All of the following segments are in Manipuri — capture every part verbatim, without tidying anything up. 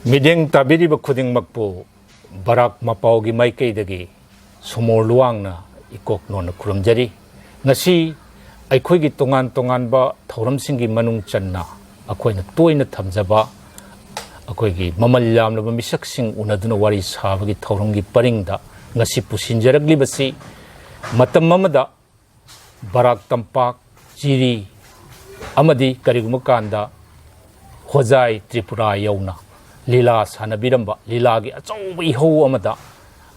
ꯃꯤꯠꯌꯦꯡ ꯇꯥꯕꯤꯔꯤꯕ ꯈꯨꯗꯤꯡꯃꯛꯄꯨ ꯕꯔꯥꯛ ꯃꯄꯥꯎꯒꯤ ꯃꯥꯏꯀꯩꯗꯒꯤ ꯁꯣꯃꯣꯔ ꯂꯨꯋꯥꯡꯅ ꯏꯀꯣꯛ ꯅꯣꯟꯅ ꯈꯨꯔꯨꯝꯖꯔꯤ꯫ ꯉꯁꯤ ꯑꯩꯈꯣꯏꯒꯤ ꯇꯣꯉꯥꯟ ꯇꯣꯉꯥꯟꯕ ꯊꯧꯔꯝꯁꯤꯡꯒꯤ ꯃꯅꯨꯡ ꯆꯟꯅ ꯑꯩꯈꯣꯏꯅ ꯇꯣꯏꯅ ꯊꯝꯖꯕ ꯑꯩꯈꯣꯏꯒꯤ ꯃꯃꯜ ꯌꯥꯝꯂꯕ ꯃꯤꯁꯛꯁꯤꯡ ꯎꯅꯗꯨꯅ ꯋꯥꯔꯤ ꯁꯥꯕꯒꯤ ꯊꯧꯔꯝꯒꯤ ꯄꯔꯤꯡꯗ ꯉꯁꯤ ꯄꯨꯁꯤꯟꯖꯔꯛꯂꯤꯕꯁꯤ, ꯃꯇꯝ ꯑꯃꯗ ꯕꯔꯥꯛ ꯇꯝꯄꯥꯛ, ꯖꯤꯔꯤ ꯑꯃꯗꯤ ꯀꯔꯤꯒꯨꯝꯕ ꯀꯥꯟꯗ ꯍꯣꯖꯥꯏ ꯇ꯭ꯔꯤꯄꯨꯔꯥ ꯌꯧꯅ ꯂꯤꯂꯥ ꯁꯥꯟꯅꯕꯤꯔꯝꯕ, ꯂꯤꯂꯥꯒꯤ ꯑꯆꯧꯕ ꯏꯍꯧ ꯑꯃꯗ,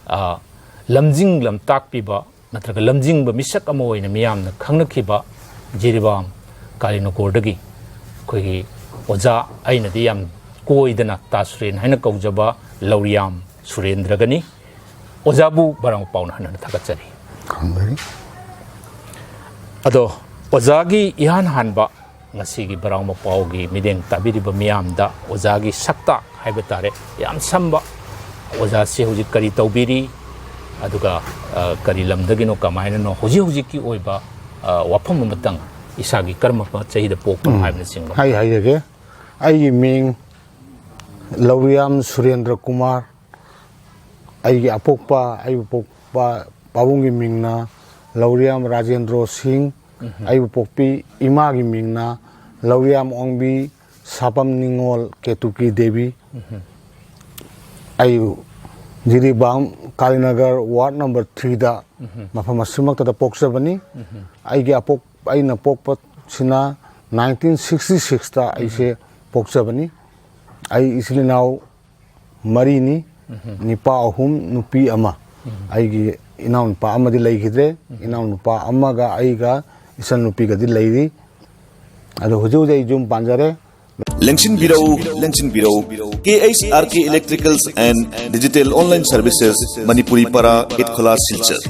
ꯑ, ꯂꯝꯖꯤꯡ ꯂꯝꯇꯥꯛꯄꯤꯕ ꯅꯠꯇ꯭ꯔꯒ ꯂꯝꯖꯤꯡꯕ ꯃꯤꯁꯛ ꯑꯃ ꯑꯣꯏꯅ ꯃꯤꯌꯥꯝꯅ ꯈꯪꯅꯈꯤꯕ ꯖꯤꯔꯤꯕꯥꯝ ꯀꯥꯂꯤꯅꯒꯣꯔꯗꯒꯤ ꯑꯩꯈꯣꯏꯒꯤ ꯑꯣꯖꯥ, ꯑꯩꯅꯗꯤ ꯌꯥꯝ ꯀꯣꯏꯗꯅ ꯇꯥ ꯁꯨꯔꯦꯟ ꯍꯥꯏꯅ ꯀꯧꯖꯕ ꯂꯧꯔꯤꯌꯥꯝ ꯁꯨꯔꯦꯟꯗ꯭ꯔꯒꯅꯤ꯫ ꯑꯣꯖꯥꯕꯨ ꯕꯔꯥꯛ ꯃꯄꯥꯎꯅ ꯍꯟꯅ ꯍꯟꯅ ꯊꯥꯒꯠꯆꯔꯤ꯫ ꯈꯪꯖꯔꯤ꯫ ꯑꯗꯣ ꯑꯣꯖꯥꯒꯤ ꯏꯍꯥꯟ ꯍꯥꯟꯕ ꯉꯁꯤꯒꯤ ꯕꯔꯥꯛ ꯃꯄꯥꯎꯒꯤ ꯃꯤꯠꯌꯦꯡ ꯇꯥꯕꯤꯔꯤꯕ ꯃꯤꯌꯥꯝꯗ ꯑꯣꯖꯥꯒꯤ ꯁꯛꯇꯥꯛ ꯍꯥꯏꯕ ꯇꯥꯔꯦ, ꯌꯥꯝ ꯁꯝꯕ, ꯑꯣꯖꯥꯁꯤ ꯍꯧꯖꯤꯛ ꯀꯔꯤ ꯇꯧꯕꯤꯔꯤ, ꯑꯗꯨꯒ, ꯑ, ꯀꯔꯤ ꯂꯝꯗꯒꯤꯅꯣ, ꯀꯃꯥꯏꯅꯅꯣ, ꯍꯧꯖꯤꯛ ꯍꯧꯖꯤꯛꯀꯤ ꯑꯣꯏꯕ, ꯑ, ꯋꯥꯐꯝ ꯑꯃꯇꯪ ꯏꯁꯥꯒꯤ ꯀꯔꯝꯕ ꯆꯍꯤꯗ ꯄꯣꯛꯄꯅꯣ ꯍꯥꯏꯕꯅꯆꯤꯡꯕ꯫ ꯑꯩ ꯍꯥꯏꯖꯒꯦ꯫ ꯑꯩꯒꯤ ꯃꯤꯡ ꯂꯧꯔꯤꯌꯥꯝ ꯁꯨꯔꯦꯟꯗ꯭ꯔ ꯀꯨꯃꯥꯔ꯫ ꯑꯩꯒꯤ ꯑꯄꯣꯛꯄ, ꯑꯩꯕꯨ ꯄꯣꯛꯄ ꯄꯥꯕꯨꯡꯒꯤ ꯃꯤꯡꯅ ꯂꯧꯔꯤꯌꯥꯝ ꯔꯥꯖꯦꯟꯗ꯭ꯔꯣ ꯁꯤꯡ꯫ ꯑꯩꯕꯨ ꯄꯣꯛꯄꯤ ꯏꯃꯥꯒꯤ ꯃꯤꯡꯅ ꯂꯧꯔꯤꯌꯥꯝ ꯑꯣꯡꯕꯤ ꯁꯥꯄꯝ ꯅꯤꯉꯣꯜ ꯀꯦꯇꯨꯀꯤ ꯗꯦꯕꯤ꯫ ꯑꯩ ꯖꯤꯔꯤꯕꯥꯝ ꯀꯥꯂꯤꯅꯒꯔ ꯋꯥꯔꯗ ꯅꯝꯕꯔ ꯊ꯭ꯔꯤꯗ, ꯃꯐꯝ ꯑꯁꯤꯃꯛꯇꯗ ꯄꯣꯛꯆꯕꯅꯤ꯫ ꯑꯩꯒꯤ ꯑꯄꯣꯛ-, ꯑꯩꯅ ꯄꯣꯛꯄꯁꯤꯅ ꯅꯥꯏꯟꯇꯤꯟ ꯁꯤꯛꯁꯇꯤ ꯁꯤꯛꯁꯇ ꯑꯩꯁꯦ ꯄꯣꯛꯆꯕꯅꯤ꯫ ꯑꯩ ꯏꯆꯤꯜ ꯏꯅꯥꯎ ꯃꯔꯤꯅꯤ, ꯅꯤꯄꯥ ꯑꯍꯨꯝ, ꯅꯨꯄꯤ ꯑꯃ꯫ ꯑꯩꯒꯤ ꯏꯅꯥꯎꯅꯨꯄꯥ ꯑꯃꯗꯤ ꯂꯩꯈꯤꯗ꯭ꯔꯦ꯫ ꯏꯅꯥꯎꯅꯨꯄꯥ ꯑꯃꯒ ꯑꯩꯒ ꯏꯆꯟꯅꯨꯄꯤꯒꯗꯤ ꯂꯩꯔꯤ꯫ ꯑꯗꯣ ꯍꯧꯖꯤꯛ ꯍꯧꯖꯤꯛ ꯑꯩ ꯌꯨꯝ ꯄꯥꯟꯖꯔꯦ꯫ ꯂꯦꯡꯁꯤꯟꯕꯤꯔꯧ, ꯂꯦꯡꯁꯤꯟꯕꯤꯔꯧ꯫ K H R K Electricals and Digital Online Services, Manipuri Para, Itkhola, Silchar.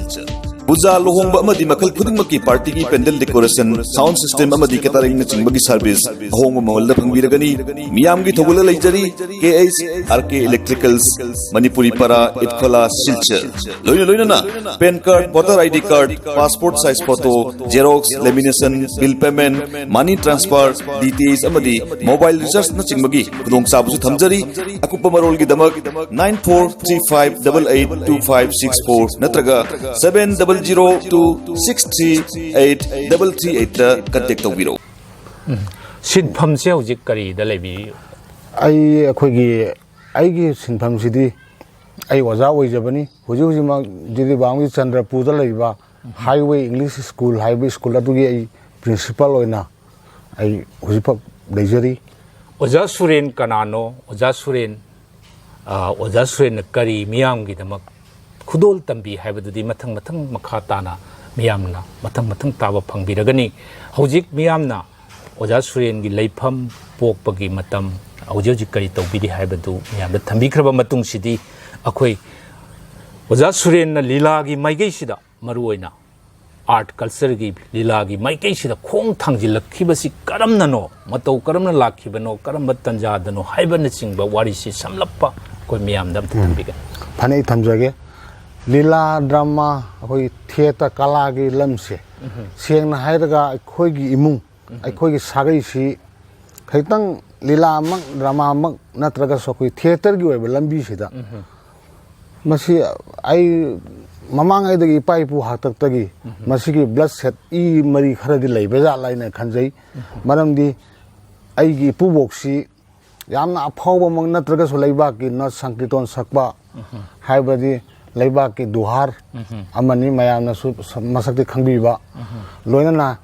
ꯄꯨꯖꯥ, ꯂꯨꯍꯣꯡꯕ ꯑꯃꯗꯤ ꯃꯈꯜ ꯈꯨꯗꯤꯡꯃꯛꯀꯤ ꯄꯥꯔꯇꯤꯒꯤ ꯄꯦꯟꯗꯦꯜ ꯗꯦꯀꯣꯔꯦꯁꯟ, ꯁꯥꯎꯟ ꯁꯤꯁꯇꯦꯝ ꯑꯃꯗꯤ ꯀꯦꯇꯔꯤꯡꯅꯆꯤꯡꯕꯒꯤ ꯁꯔꯚꯤꯁ ꯑꯍꯣꯡꯕ ꯃꯃꯜꯗ ꯐꯪꯕꯤꯔꯒꯅꯤ꯫ ꯃꯤꯌꯥꯝꯒꯤ ꯊꯧꯒꯜꯗ ꯂꯩꯖꯔꯤ, K H R K electricals, Manipuri Para, Itkhola, Silchar. ꯂꯣꯏꯅ ꯂꯣꯏꯅꯅ pan card, voter I D card, passport size photo, xerox, lamination, bill payment, money transfer, D T H ꯑꯃꯗꯤ ꯃꯣꯕꯥꯏꯜ ꯔꯤꯆꯥꯔꯖꯅꯆꯤꯡꯕꯒꯤ ꯈꯨꯗꯣꯡꯆꯥꯕꯁꯨ ꯊꯝꯖꯔꯤ꯫ ꯑꯀꯨꯞꯄ ꯃꯔꯣꯜꯒꯤꯗꯃꯛ nine four three five double eight two five six four ꯅꯠꯇ꯭ꯔꯒ seven double zero two six three eight double three eight contact ꯇꯧꯕꯤꯔꯛꯎ꯫ ꯁꯤꯟꯐꯝꯁꯦ ꯍꯧꯖꯤꯛ ꯀꯔꯤꯗ ꯂꯩꯕꯤꯔꯤ? ꯑꯩ ꯑꯩꯈꯣꯏꯒꯤ ꯑꯩꯒꯤ ꯁꯤꯟꯐꯝꯁꯤꯗꯤ ꯑꯩ ꯑꯣꯖꯥ ꯑꯣꯏꯖꯕꯅꯤ꯫ ꯍꯧꯖꯤꯛ ꯍꯧꯖꯤꯛꯃꯛ ꯖꯤꯔꯤꯕꯥꯝꯒꯤ ꯆꯟꯗ꯭ꯔꯄꯨꯔꯗ ꯂꯩꯕ ꯍꯥꯏꯋꯦ ꯏꯪꯂꯤꯁ ꯁ꯭ꯀꯨꯜ ꯍꯥꯏꯕ ꯁ꯭ꯀꯨꯜ ꯑꯗꯨꯒꯤ ꯑꯩ ꯄ꯭ꯔꯤꯟꯁꯤꯄꯥꯜ ꯑꯣꯏꯅ ꯑꯩ ꯍꯧꯖꯤꯛꯐꯥꯎ ꯂꯩꯖꯔꯤ꯫ ꯑꯣꯖꯥ ꯁꯨꯔꯦꯟ ꯀꯅꯥꯅꯣ? ꯑꯣꯖꯥ ꯁꯨꯔꯦꯟ, ꯑ, ꯑꯣꯖꯥ ꯁꯨꯔꯦꯟꯅ ꯀꯔꯤ ꯃꯤꯌꯥꯝꯒꯤꯗꯃꯛ ꯈꯨꯗꯣꯜ ꯇꯝꯕꯤ ꯍꯥꯏꯕꯗꯨꯗꯤ ꯃꯊꯪ ꯃꯊꯪ ꯃꯈꯥ ꯇꯥꯅ ꯃꯤꯌꯥꯝꯅ ꯃꯊꯪ ꯃꯊꯪ ꯇꯥꯕ ꯐꯪꯕꯤꯔꯒꯅꯤ꯫ ꯍꯧꯖꯤꯛ ꯃꯤꯌꯥꯝꯅ ꯑꯣꯖꯥ ꯁꯨꯔꯦꯟꯒꯤ ꯂꯩꯐꯝ, ꯄꯣꯛꯄꯒꯤ ꯃꯇꯝ, ꯍꯧꯖꯤꯛ ꯍꯧꯖꯤꯛ ꯀꯔꯤ ꯇꯧꯕꯤꯔꯤ ꯍꯥꯏꯕꯗꯨ ꯃꯤꯌꯥꯝꯗ ꯊꯝꯕꯤꯈ꯭ꯔꯕ ꯃꯇꯨꯡꯁꯤꯗꯤ ꯑꯩꯈꯣꯏ ꯑꯣꯖꯥ ꯁꯨꯔꯦꯟꯅ ꯂꯤꯂꯥꯒꯤ ꯃꯥꯏꯀꯩꯁꯤꯗ ꯃꯔꯨꯑꯣꯏꯅ ꯑꯥꯔꯠ ꯀꯜꯆꯔꯒꯤ ꯂꯤꯂꯥꯒꯤ ꯃꯥꯏꯀꯩꯁꯤꯗ ꯈꯣꯡ ꯊꯥꯡꯖꯤꯜꯂꯛꯈꯤꯕꯁꯤ ꯀꯔꯝꯅꯅꯣ, ꯃꯇꯧ ꯀꯔꯝꯅ ꯂꯥꯛꯈꯤꯕꯅꯣ, ꯀꯔꯝꯕ ꯇꯟꯖꯥꯗꯅꯣ ꯍꯥꯏꯕꯅꯆꯤꯡꯕ ꯋꯥꯔꯤꯁꯤ ꯁꯝꯂꯞꯄ ꯑꯩꯈꯣꯏ ꯃꯤꯌꯥꯝꯗ ꯑꯝꯇ ꯊꯝꯕꯤꯒꯅꯤ꯫ ꯐꯅꯤ, ꯑꯩ ꯊꯝꯖꯒꯦ꯫ ꯂꯤꯂꯥ ꯗ꯭ꯔꯃꯥ, ꯑꯩꯈꯣꯏꯒꯤ ꯊꯤꯌꯦꯇꯔ ꯀꯂꯥꯒꯤ ꯂꯝꯁꯦ, ꯁꯦꯡꯅ ꯍꯥꯏꯔꯒ ꯑꯩꯈꯣꯏꯒꯤ ꯏꯃꯨꯡ, ꯑꯩꯈꯣꯏꯒꯤ ꯁꯥꯒꯩꯁꯤ ꯈꯤꯇꯪ ꯂꯤꯂꯥꯃꯛ, ꯗ꯭ꯔꯃꯥꯃꯛ ꯅꯠꯇ꯭ꯔꯒꯁꯨ ꯑꯩꯈꯣꯏ ꯊꯤꯌꯦꯇꯔꯒꯤ ꯑꯣꯏꯕ ꯂꯝꯕꯤꯁꯤꯗ ꯃꯁꯤ ꯑꯩ ꯃꯃꯥꯡꯉꯩꯗꯒꯤ ꯏꯄꯥ ꯏꯄꯨ ꯍꯥꯛꯇꯛꯇꯒꯤ ꯃꯁꯤꯒꯤ ꯕ꯭ꯂꯗ ꯁꯦꯠ, ꯏ ꯃꯔꯤ ꯈꯔꯗꯤ ꯂꯩꯕ ꯖꯥꯠꯂ ꯍꯥꯏꯅ ꯈꯟꯖꯩ꯫ ꯃꯔꯝꯗꯤ ꯑꯩꯒꯤ ꯏꯄꯨꯕꯣꯛꯁꯤ ꯌꯥꯝꯅ ꯑꯐꯥꯎꯕꯃꯛ ꯅꯠꯇ꯭ꯔꯒꯁꯨ ꯂꯩꯕꯥꯛꯀꯤ ꯅꯠ ꯁꯪꯀꯤꯔꯇꯣꯟ ꯁꯛꯄ ꯍꯥꯏꯕꯗꯤ ꯂꯩꯕꯥꯛꯀꯤ ꯗꯨꯍꯥꯔ ꯑꯃꯅꯤ, ꯃꯌꯥꯝꯅꯁꯨ ꯃꯁꯛꯇꯤ ꯈꯪꯕꯤꯕ꯫ ꯂꯣꯏꯅꯅ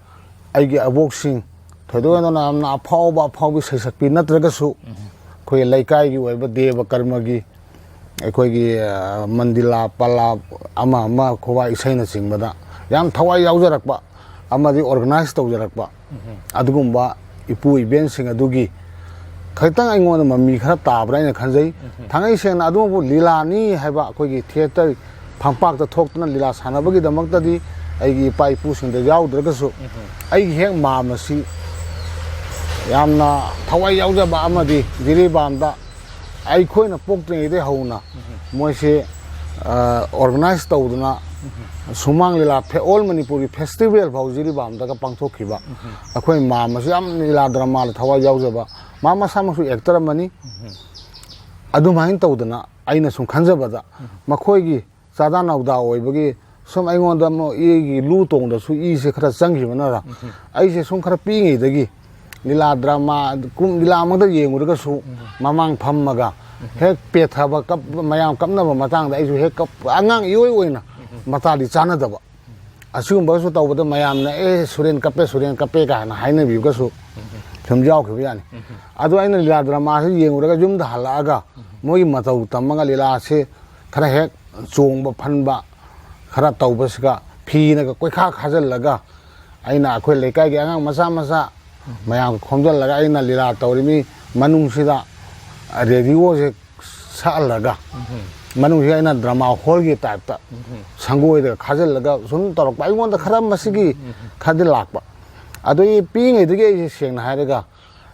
ꯑꯩꯒꯤ ꯑꯕꯣꯛꯁꯤꯡ, ꯊꯣꯏꯗꯣꯛ ꯍꯦꯟꯗꯣꯛꯅ ꯌꯥꯝꯅ ꯑꯐꯥꯎꯕ ꯑꯐꯥꯎꯕ ꯏꯁꯩ ꯁꯛꯄꯤ ꯅꯠꯇ꯭ꯔꯒꯁꯨ ꯑꯩꯈꯣꯏꯒꯤ ꯂꯩꯀꯥꯏꯒꯤ ꯑꯣꯏꯕ ꯗꯦꯕ ꯀꯔꯃꯒꯤ ꯑꯩꯈꯣꯏꯒꯤ, ꯑ, ꯃꯟꯗꯤꯂꯥ, ꯄꯂꯥ, ꯑꯃ ꯑꯃ ꯈꯨꯋꯥꯏ ꯏꯁꯩꯅꯆꯤꯡꯕꯗ ꯌꯥꯝ ꯊꯋꯥꯏ ꯌꯥꯎꯖꯔꯛꯄ ꯑꯃꯗꯤ ꯑꯣꯔꯒꯅꯥꯏꯖ ꯇꯧꯖꯔꯛꯄ ꯑꯗꯨꯒꯨꯝꯕ ꯏꯄꯨ ꯏꯕꯦꯟꯁꯤꯡ ꯑꯗꯨꯒꯤ ꯈꯤꯇꯪ ꯑꯩꯉꯣꯟꯗ ꯃꯃꯤ ꯈꯔ ꯇꯥꯕ꯭ꯔꯥ ꯍꯥꯏꯅ ꯈꯟꯖꯩ꯫ ꯊꯥꯡꯉꯩ ꯁꯦꯡꯅ ꯑꯗꯨꯕꯨ ꯂꯤꯂꯥꯅꯤ ꯍꯥꯏꯕ ꯑꯩꯈꯣꯏꯒꯤ ꯊꯤꯌꯦꯇꯔ ꯐꯝꯄꯥꯛꯇ ꯊꯣꯛꯇꯨꯅ ꯂꯤꯂꯥ ꯁꯥꯟꯅꯕꯒꯤꯗꯃꯛꯇꯗꯤ ꯑꯩꯒꯤ ꯏꯄꯥ ꯏꯄꯨꯁꯤꯡꯗ ꯌꯥꯎꯗ꯭ꯔꯒꯁꯨ, ꯑꯩꯒꯤ ꯍꯦꯛ ꯃꯥꯝ ꯑꯁꯤ ꯌꯥꯝꯅ ꯊꯋꯥꯏ ꯌꯥꯎꯖꯕ ꯑꯃꯗꯤ ꯖꯤꯔꯤꯕꯥꯝꯗ ꯑꯩꯈꯣꯏꯅ ꯄꯣꯛꯇ꯭ꯔꯤꯉꯩꯗꯒꯤ ꯍꯧꯅ ꯃꯣꯏꯁꯦ ꯑꯣꯔꯒꯅꯥꯏꯖ ꯇꯧꯗꯨꯅ ꯁꯨꯃꯥꯡ ꯂꯤꯂꯥ ꯐꯦ- ꯑꯣꯜ ꯃꯅꯤꯄꯨꯔꯒꯤ ꯐꯦꯁꯇꯤꯚꯦꯜ ꯐꯥꯎ ꯖꯤꯔꯤꯕꯥꯝꯗꯒ ꯄꯥꯡꯊꯣꯛꯈꯤꯕ꯫ ꯑꯩꯈꯣꯏ ꯃꯥꯝ ꯑꯁꯤ ꯌꯥꯝ ꯂꯤꯂꯥ ꯗ꯭ꯔꯃꯥꯗ ꯊꯋꯥꯏ ꯌꯥꯎꯖꯕ, ꯃꯥ ꯃꯁꯥꯃꯛꯁꯨ ꯑꯦꯛꯇꯔ ꯑꯃꯅꯤ꯫ ꯑꯗꯨꯃꯥꯏꯅ ꯇꯧꯗꯅ ꯑꯩꯅ ꯁꯨꯝ ꯈꯟꯖꯕꯗ ꯃꯈꯣꯏꯒꯤ ꯆꯥꯗꯥ ꯅꯥꯎꯗꯥ ꯑꯣꯏꯕꯒꯤ ꯁꯨꯝ ꯑꯩꯉꯣꯟꯗ ꯑꯃꯨꯛ ꯏꯒꯤ ꯂꯨ ꯇꯣꯡꯗꯁꯨ ꯏꯁꯦ ꯈꯔ ꯆꯪꯈꯤꯕꯅꯔ, ꯑꯩꯁꯦ ꯁꯨꯝ ꯈꯔ ꯄꯤꯛꯏꯉꯩꯗꯒꯤ ꯂꯤꯂꯥ ꯗ꯭ꯔꯃꯥ, ꯀꯨꯝ ꯂꯤꯂꯥꯃꯛꯇ ꯌꯦꯡꯉꯨꯔꯒꯁꯨ ꯃꯃꯥꯡ ꯐꯝꯃꯒ ꯍꯦꯛ ꯄꯦꯊꯕ, ꯀꯞ ꯃꯌꯥꯝ ꯀꯞꯅꯕ ꯃꯇꯥꯡꯗ ꯑꯩꯁꯨ ꯍꯦꯛ ꯀꯞ ꯑꯉꯥꯡ ꯏꯑꯣꯏ ꯑꯣꯏꯅ ꯃꯇꯥꯗꯤ ꯆꯥꯅꯗꯕ꯫ ꯑꯁꯤꯒꯨꯝꯕꯒꯁꯨ ꯇꯧꯕꯗ ꯃꯌꯥꯝꯅ "ꯑꯦ, ꯁꯨꯔꯦꯟ ꯀꯞꯄꯦ, ꯁꯨꯔꯦꯟ ꯀꯞꯄꯦ" ꯀꯥꯏꯅ ꯍꯥꯏꯅꯕꯤꯕꯒꯁꯨ ꯁꯨꯝ ꯌꯥꯎꯈꯤꯕ ꯌꯥꯅꯤ꯫ ꯑꯗꯣ ꯑꯩꯅ ꯂꯤꯂꯥ ꯗ꯭ꯔꯃꯥꯁꯤ ꯌꯦꯡꯉꯨꯔꯒ ꯌꯨꯝꯗ ꯍꯜꯂꯛꯑꯒ ꯃꯣꯏꯒꯤ ꯃꯇꯧ ꯇꯝꯃꯒ ꯂꯤꯂꯥꯁꯦ ꯈꯔ ꯍꯦꯛ ꯆꯣꯡꯕ ꯐꯟꯕ ꯈꯔ ꯇꯧꯕꯁꯤꯒ ꯐꯤꯅꯒ ꯀꯣꯏꯈꯥ ꯈꯥꯖꯤꯜꯂꯒ ꯑꯩꯅ ꯑꯩꯈꯣꯏ ꯂꯩꯀꯥꯏꯒꯤ ꯑꯉꯥꯡ ꯃꯆꯥ ꯃꯆꯥ ꯃꯌꯥꯝ ꯈꯣꯝꯖꯤꯜꯂꯒ ꯑꯩꯅ ꯂꯤꯂꯥ ꯇꯧꯔꯤꯃꯤ ꯃꯅꯨꯡꯁꯤꯗ ꯔꯦꯗꯤꯑꯣꯁꯦ ꯁꯛꯍꯜꯂꯒ ꯃꯅꯨꯡꯁꯤꯗ ꯑꯩꯅ ꯗ꯭ꯔꯃꯥ ꯍꯣꯜꯒꯤ ꯇꯥꯏꯞꯇ ꯁꯪꯒꯣꯏꯗꯒ ꯈꯥꯖꯤꯜꯂꯒ ꯁꯨꯝ ꯇꯧꯔꯛꯄ꯫ ꯑꯩꯉꯣꯟꯗ ꯈꯔ ꯃꯁꯤꯒꯤ ꯈꯔꯗꯤ ꯂꯥꯛꯄ꯫ ꯑꯗꯨꯒꯤ ꯄꯤꯛꯏꯉꯩꯗꯒꯤ ꯑꯩꯁꯦ ꯁꯦꯡꯅ ꯍꯥꯏꯔꯒ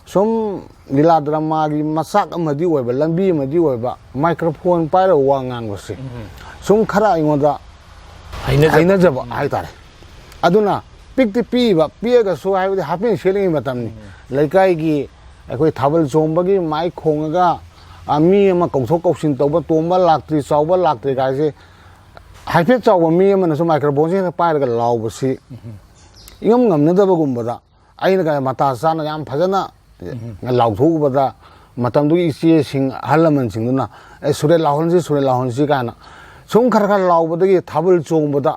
ꯁꯨꯝ ꯂꯤꯂꯥ ꯗ꯭ꯔꯃꯥꯒꯤ ꯃꯆꯥꯛ ꯑꯃꯗꯤ ꯑꯣꯏꯕ, ꯂꯝꯕꯤ ꯑꯃꯗꯤ ꯑꯣꯏꯕ, ꯃꯥꯏꯀ꯭ꯔꯣꯐꯣꯟ ꯄꯥꯏꯔꯒ ꯋꯥ ꯉꯥꯡꯕꯁꯦ ꯁꯨꯝ ꯈꯔ ꯑꯩꯉꯣꯟꯗ ꯍꯩꯅꯖꯕ꯫ ꯍꯩꯅꯖꯕ ꯍꯥꯏꯇꯥꯔꯦ꯫ ꯑꯗꯨꯅ ꯄꯤꯛꯇꯤ ꯄꯤꯛꯏꯕ, ꯄꯤꯛꯑꯒꯁꯨ ꯍꯥꯏꯕꯗꯤ ꯍꯥꯞꯄꯦꯟ ꯁꯦꯠꯂꯤꯉꯩ ꯃꯇꯝꯅꯤ꯫ ꯂꯩꯀꯥꯏꯒꯤ ꯑꯩꯈꯣꯏ ꯊꯥꯕꯜ ꯆꯣꯡꯕꯒꯤ ꯃꯥꯏꯛ ꯈꯣꯡꯉꯒ, ꯑ, ꯃꯤ ꯑꯃ ꯀꯧꯊꯣꯛ ꯀꯧꯁꯤꯟ ꯇꯧꯕ, ꯇꯣꯝꯕ ꯂꯥꯛꯇ꯭ꯔꯤ, ꯆꯥꯎꯕ ꯂꯥꯛꯇ꯭ꯔꯤ ꯀꯥꯏꯁꯦ, ꯍꯥꯏꯐꯦꯠ ꯆꯥꯎꯕ ꯃꯤ ꯑꯃꯅꯁꯨ ꯃꯥꯏꯀ꯭ꯔꯣꯐꯣꯟꯁꯦ ꯍꯦꯛꯇ ꯄꯥꯏꯔꯒ ꯂꯥꯎꯕꯁꯤ ꯏꯉꯝ ꯉꯝꯅꯗꯕꯒꯨꯝꯕꯗ ꯑꯩꯅꯒ ꯃꯇꯥ ꯆꯥꯅ ꯌꯥꯝ ꯐꯖꯅ ꯂꯥꯎꯊꯣꯛꯎꯕꯗ, ꯃꯇꯝꯗꯨꯒꯤ ꯏꯆꯦꯁꯤꯡ, ꯑꯍꯜ ꯂꯃꯟꯁꯤꯡꯗꯨꯅ, "ꯑꯦ, ꯁꯨꯔꯦ ꯂꯥꯎꯍꯟꯁꯤ, ꯁꯨꯔꯦ ꯂꯥꯎꯍꯟꯁꯤ" ꯀꯥꯏꯅ ꯁꯨꯝ ꯈꯔ ꯈꯔ ꯂꯥꯎꯕꯗꯒꯤ ꯊꯥꯕꯜ ꯆꯣꯡꯕꯗ,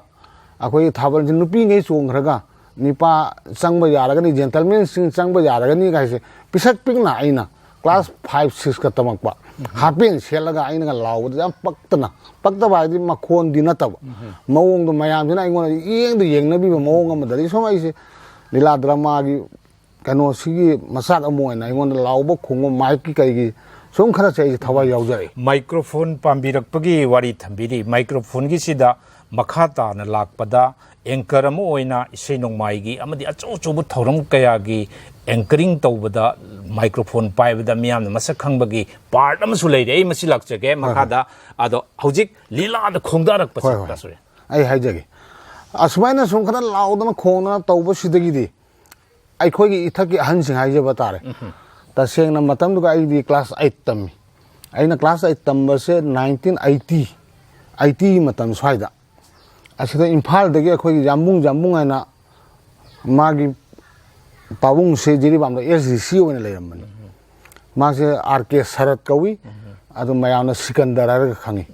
ꯑꯩꯈꯣꯏꯒꯤ ꯊꯥꯕꯜꯁꯤ ꯅꯨꯄꯤꯉꯩ ꯆꯣꯡꯈ꯭ꯔꯒ ꯅꯤꯄꯥ ꯆꯪꯕ ꯌꯥꯔꯒꯅꯤ, ꯖꯦꯟꯇꯜꯃꯦꯟꯁꯤꯡ ꯆꯪꯕ ꯌꯥꯔꯒꯅꯤ ꯀꯥꯏꯁꯦ ꯄꯤꯁꯛ ꯄꯤꯛꯅ ꯑꯩꯅ ꯀ꯭ꯂꯥꯁ ꯐꯥꯏꯚ ꯁꯤꯛꯁꯀ ꯇꯝꯃꯛꯄ꯫ ꯍꯥꯞꯄꯦꯟ ꯁꯦꯠꯂꯒ ꯑꯩꯅꯒ ꯂꯥꯎꯕꯗ ꯌꯥꯝ ꯄꯛꯇꯅ, ꯄꯛꯇꯕ ꯍꯥꯏꯗꯤ ꯃꯈꯣꯟꯗꯤ ꯅꯠꯇꯕ, ꯃꯑꯣꯡꯗꯣ ꯃꯌꯥꯝꯁꯤꯅ ꯑꯩꯉꯣꯟꯗ ꯏꯌꯦꯡꯗ ꯌꯦꯡꯅꯕꯤꯕ ꯃꯑꯣꯡ ꯑꯃꯗꯒꯤ ꯁꯨꯝ ꯑꯩꯁꯦ ꯂꯤꯂꯥ ꯗ꯭ꯔꯃꯥꯒꯤ ꯀꯩꯅꯣꯁꯤꯒꯤ ꯃꯆꯥꯛ ꯑꯃ ꯑꯣꯏꯅ ꯑꯩꯉꯣꯟꯗ ꯂꯥꯎꯕ ꯈꯣꯡꯕ ꯃꯥꯏꯛꯀꯤ ꯀꯩꯒꯤ ꯁꯨꯝ ꯈꯔꯁꯦ ꯑꯩꯁꯦ ꯊꯋꯥꯏ ꯌꯥꯎꯖꯔꯛꯏ꯫ ꯃꯥꯏꯀ꯭ꯔꯣꯐꯣꯟ ꯄꯥꯝꯕꯤꯔꯛꯄꯒꯤ ꯋꯥꯔꯤ ꯊꯝꯕꯤꯔꯤ꯫ ꯃꯥꯏꯀ꯭ꯔꯣꯐꯣꯟꯒꯤꯁꯤꯗ ꯃꯈꯥ ꯇꯥꯅ ꯂꯥꯛꯄꯗ ꯑꯦꯡꯀꯔ ꯑꯃ ꯑꯣꯏꯅ ꯏꯁꯩ ꯅꯣꯡꯃꯥꯏꯒꯤ ꯑꯃꯗꯤ ꯑꯆꯧ ꯑꯆꯧꯕ ꯊꯧꯔꯝ ꯀꯌꯥꯒꯤ ꯑꯦꯡꯀꯔꯤꯡ ꯇꯧꯕꯗ ꯃꯥꯏꯀ꯭ꯔꯣꯐꯣꯟ ꯄꯥꯏꯕꯗ ꯃꯤꯌꯥꯝꯅ ꯃꯁꯛ ꯈꯪꯕꯒꯤ ꯄꯥꯔꯠ ꯑꯃꯁꯨ ꯂꯩꯔꯦ꯫ ꯑꯩ ꯃꯁꯤ ꯂꯥꯛꯆꯒꯦ ꯃꯈꯥꯗ꯫ ꯑꯗꯣ ꯍꯧꯖꯤꯛ ꯂꯤꯂꯥꯗ ꯈꯣꯡꯗꯥꯔꯛꯄꯁꯦ ꯍꯣꯏ, ꯍꯣꯏ꯫ ꯀꯥꯁꯨꯔꯦ꯫ ꯑꯩ ꯍꯥꯏꯖꯒꯦ, ꯑꯁꯨꯃꯥꯏꯅ ꯁꯨꯝ ꯈꯔ ꯂꯥꯎꯗꯅ ꯈꯣꯡꯗꯅ ꯇꯧꯕꯁꯤꯗꯒꯤꯗꯤ ꯑꯩꯈꯣꯏꯒꯤ ꯏꯊꯛꯀꯤ ꯑꯍꯟꯁꯤꯡ ꯍꯥꯏꯖꯕ ꯇꯥꯔꯦ꯫ ꯇꯁꯦꯡꯅ ꯃꯇꯝꯗꯨꯒ ꯑꯩꯗꯤ ꯀ꯭ꯂꯥꯁ ꯑꯩꯠ ꯇꯝꯃꯤ꯫ ꯑꯩꯅ ꯀ꯭ꯂꯥꯁ ꯑꯩꯠ ꯇꯝꯕꯁꯦ ꯅꯥꯏꯟꯇꯤꯟ ꯑꯩꯠꯇꯤ, ꯑꯩꯠꯇꯤꯒꯤ ꯃꯇꯝ ꯁ꯭ꯋꯥꯏꯗ꯫ ꯑꯁꯤꯗ ꯏꯝꯐꯥꯜꯗꯒꯤ ꯑꯩꯈꯣꯏꯒꯤ ꯌꯥꯝꯕꯨꯡ, ꯌꯥꯝꯕꯨꯡ ꯍꯥꯏꯅ ꯃꯥꯒꯤ ꯄꯥꯕꯨꯡꯁꯦ ꯖꯤꯔꯤꯕꯥꯝꯗ ꯑꯦꯁ ꯗꯤ ꯁꯤ ꯑꯣꯏꯅ ꯂꯩꯔꯝꯕꯅꯤ꯫ ꯃꯥꯁꯦ ꯑꯥꯔ ꯀꯦ ꯁꯔꯠ ꯀꯧꯏ꯫ ꯑꯗꯨ ꯃꯌꯥꯝꯅ ꯁꯤꯀꯟꯗꯔ ꯍꯥꯏꯔꯒ ꯈꯪꯉꯤ꯫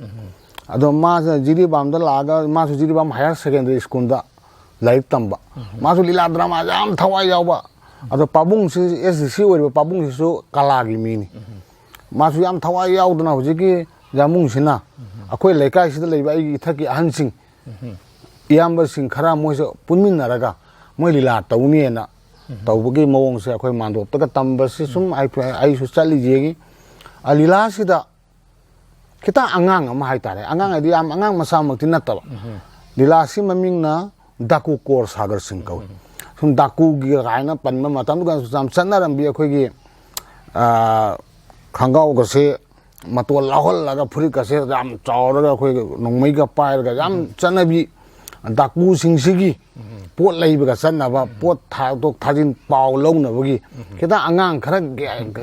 ꯑꯗꯣ ꯃꯥꯁꯦ ꯖꯤꯔꯤꯕꯥꯝꯗ ꯂꯥꯛꯑꯒ ꯃꯥꯁꯨ ꯖꯤꯔꯤꯕꯥꯝ ꯍꯥꯌꯔ ꯁꯦꯀꯦꯟꯗꯔꯤ ꯁ꯭ꯀꯨꯜꯗ ꯂꯥꯏꯔꯤꯛ ꯇꯝꯕ꯫ ꯃꯥꯁꯨ ꯂꯤꯂꯥ ꯗ꯭ꯔꯃꯥꯗ ꯌꯥꯝ ꯊꯋꯥꯏ ꯌꯥꯎꯕ꯫ ꯑꯗꯣ ꯄꯥꯕꯨꯡꯁꯤ, ꯑꯦꯁ ꯗꯤ ꯁꯤ ꯑꯣꯏꯔꯤꯕ ꯄꯥꯕꯨꯡꯁꯤꯁꯨ ꯀꯂꯥꯒꯤ ꯃꯤꯅꯤ꯫ ꯃꯥꯁꯨ ꯌꯥꯝ ꯊꯋꯥꯏ ꯌꯥꯎꯗꯅ ꯍꯧꯖꯤꯛꯀꯤ ꯌꯥꯝꯕꯨꯡꯁꯤꯅ ꯑꯩꯈꯣꯏ ꯂꯩꯀꯥꯏꯁꯤꯗ ꯂꯩꯕ ꯑꯩꯒꯤ ꯏꯊꯛꯀꯤ ꯑꯍꯟꯁꯤꯡ, ꯏꯌꯥꯝꯕꯁꯤꯡ ꯈꯔ ꯃꯣꯏꯁꯨ ꯄꯨꯟꯃꯤꯟꯅꯔꯒ ꯃꯣꯏ ꯂꯤꯂꯥ ꯇꯧꯅꯤꯅ ꯇꯧꯕꯒꯤ ꯃꯑꯣꯡꯁꯦ ꯑꯩꯈꯣꯏ ꯃꯥꯟꯗꯣꯞꯇꯒ ꯇꯝꯕꯁꯤ ꯁꯨꯝ ꯑꯩ-, ꯑꯩꯁꯨ ꯆꯠꯂꯤ ꯌꯦꯡꯉꯤ꯫ ꯑ, ꯂꯤꯂꯥꯁꯤꯗ ꯈꯤꯇꯪ ꯑꯉꯥꯡ ꯑꯃ ꯍꯥꯏꯇꯥꯔꯦ, ꯑꯉꯥꯡ ꯍꯥꯏꯗꯤ ꯌꯥꯝ ꯑꯉꯥꯡ ꯃꯆꯥꯃꯛꯇꯤ ꯅꯠꯇꯕ꯫ ꯂꯤꯂꯥꯁꯤ ꯃꯃꯤꯡꯅ ꯗꯥꯀꯨ ꯀꯣꯔ ꯁꯥꯒꯔ ꯁꯤꯡ ꯀꯧꯏ꯫ ꯁꯨꯝ ꯗꯥꯀꯨꯒꯤ ꯀꯥꯏꯅ ꯄꯟꯕ ꯃꯇꯝꯗꯨꯗ ꯌꯥꯝ ꯆꯠꯅꯔꯝꯕꯤ ꯑꯩꯈꯣꯏꯒꯤ, ꯑ, ꯈꯣꯡꯒ꯭ꯔꯥꯎꯒꯁꯦ ꯃꯇꯣꯟ ꯂꯥꯎꯍꯜꯂꯒ ꯐꯨꯔꯤꯠꯀꯁꯦ ꯌꯥꯝ ꯆꯥꯎꯔꯒ ꯑꯩꯈꯣꯏ ꯅꯣꯡꯃꯩꯒ ꯄꯥꯏꯔꯒ ꯌꯥꯝ ꯆꯠꯅꯕꯤ ꯗꯥꯀꯨꯁꯤꯡꯁꯤꯒꯤ ꯄꯣꯠ ꯂꯩꯕꯒ ꯆꯠꯅꯕ, ꯄꯣꯠ ꯊꯥꯗꯣꯛ ꯊꯥꯖꯤꯟ ꯄꯥꯎ ꯂꯧꯅꯕꯒꯤ ꯈꯤꯇꯪ ꯑꯉꯥꯡ ꯈꯔ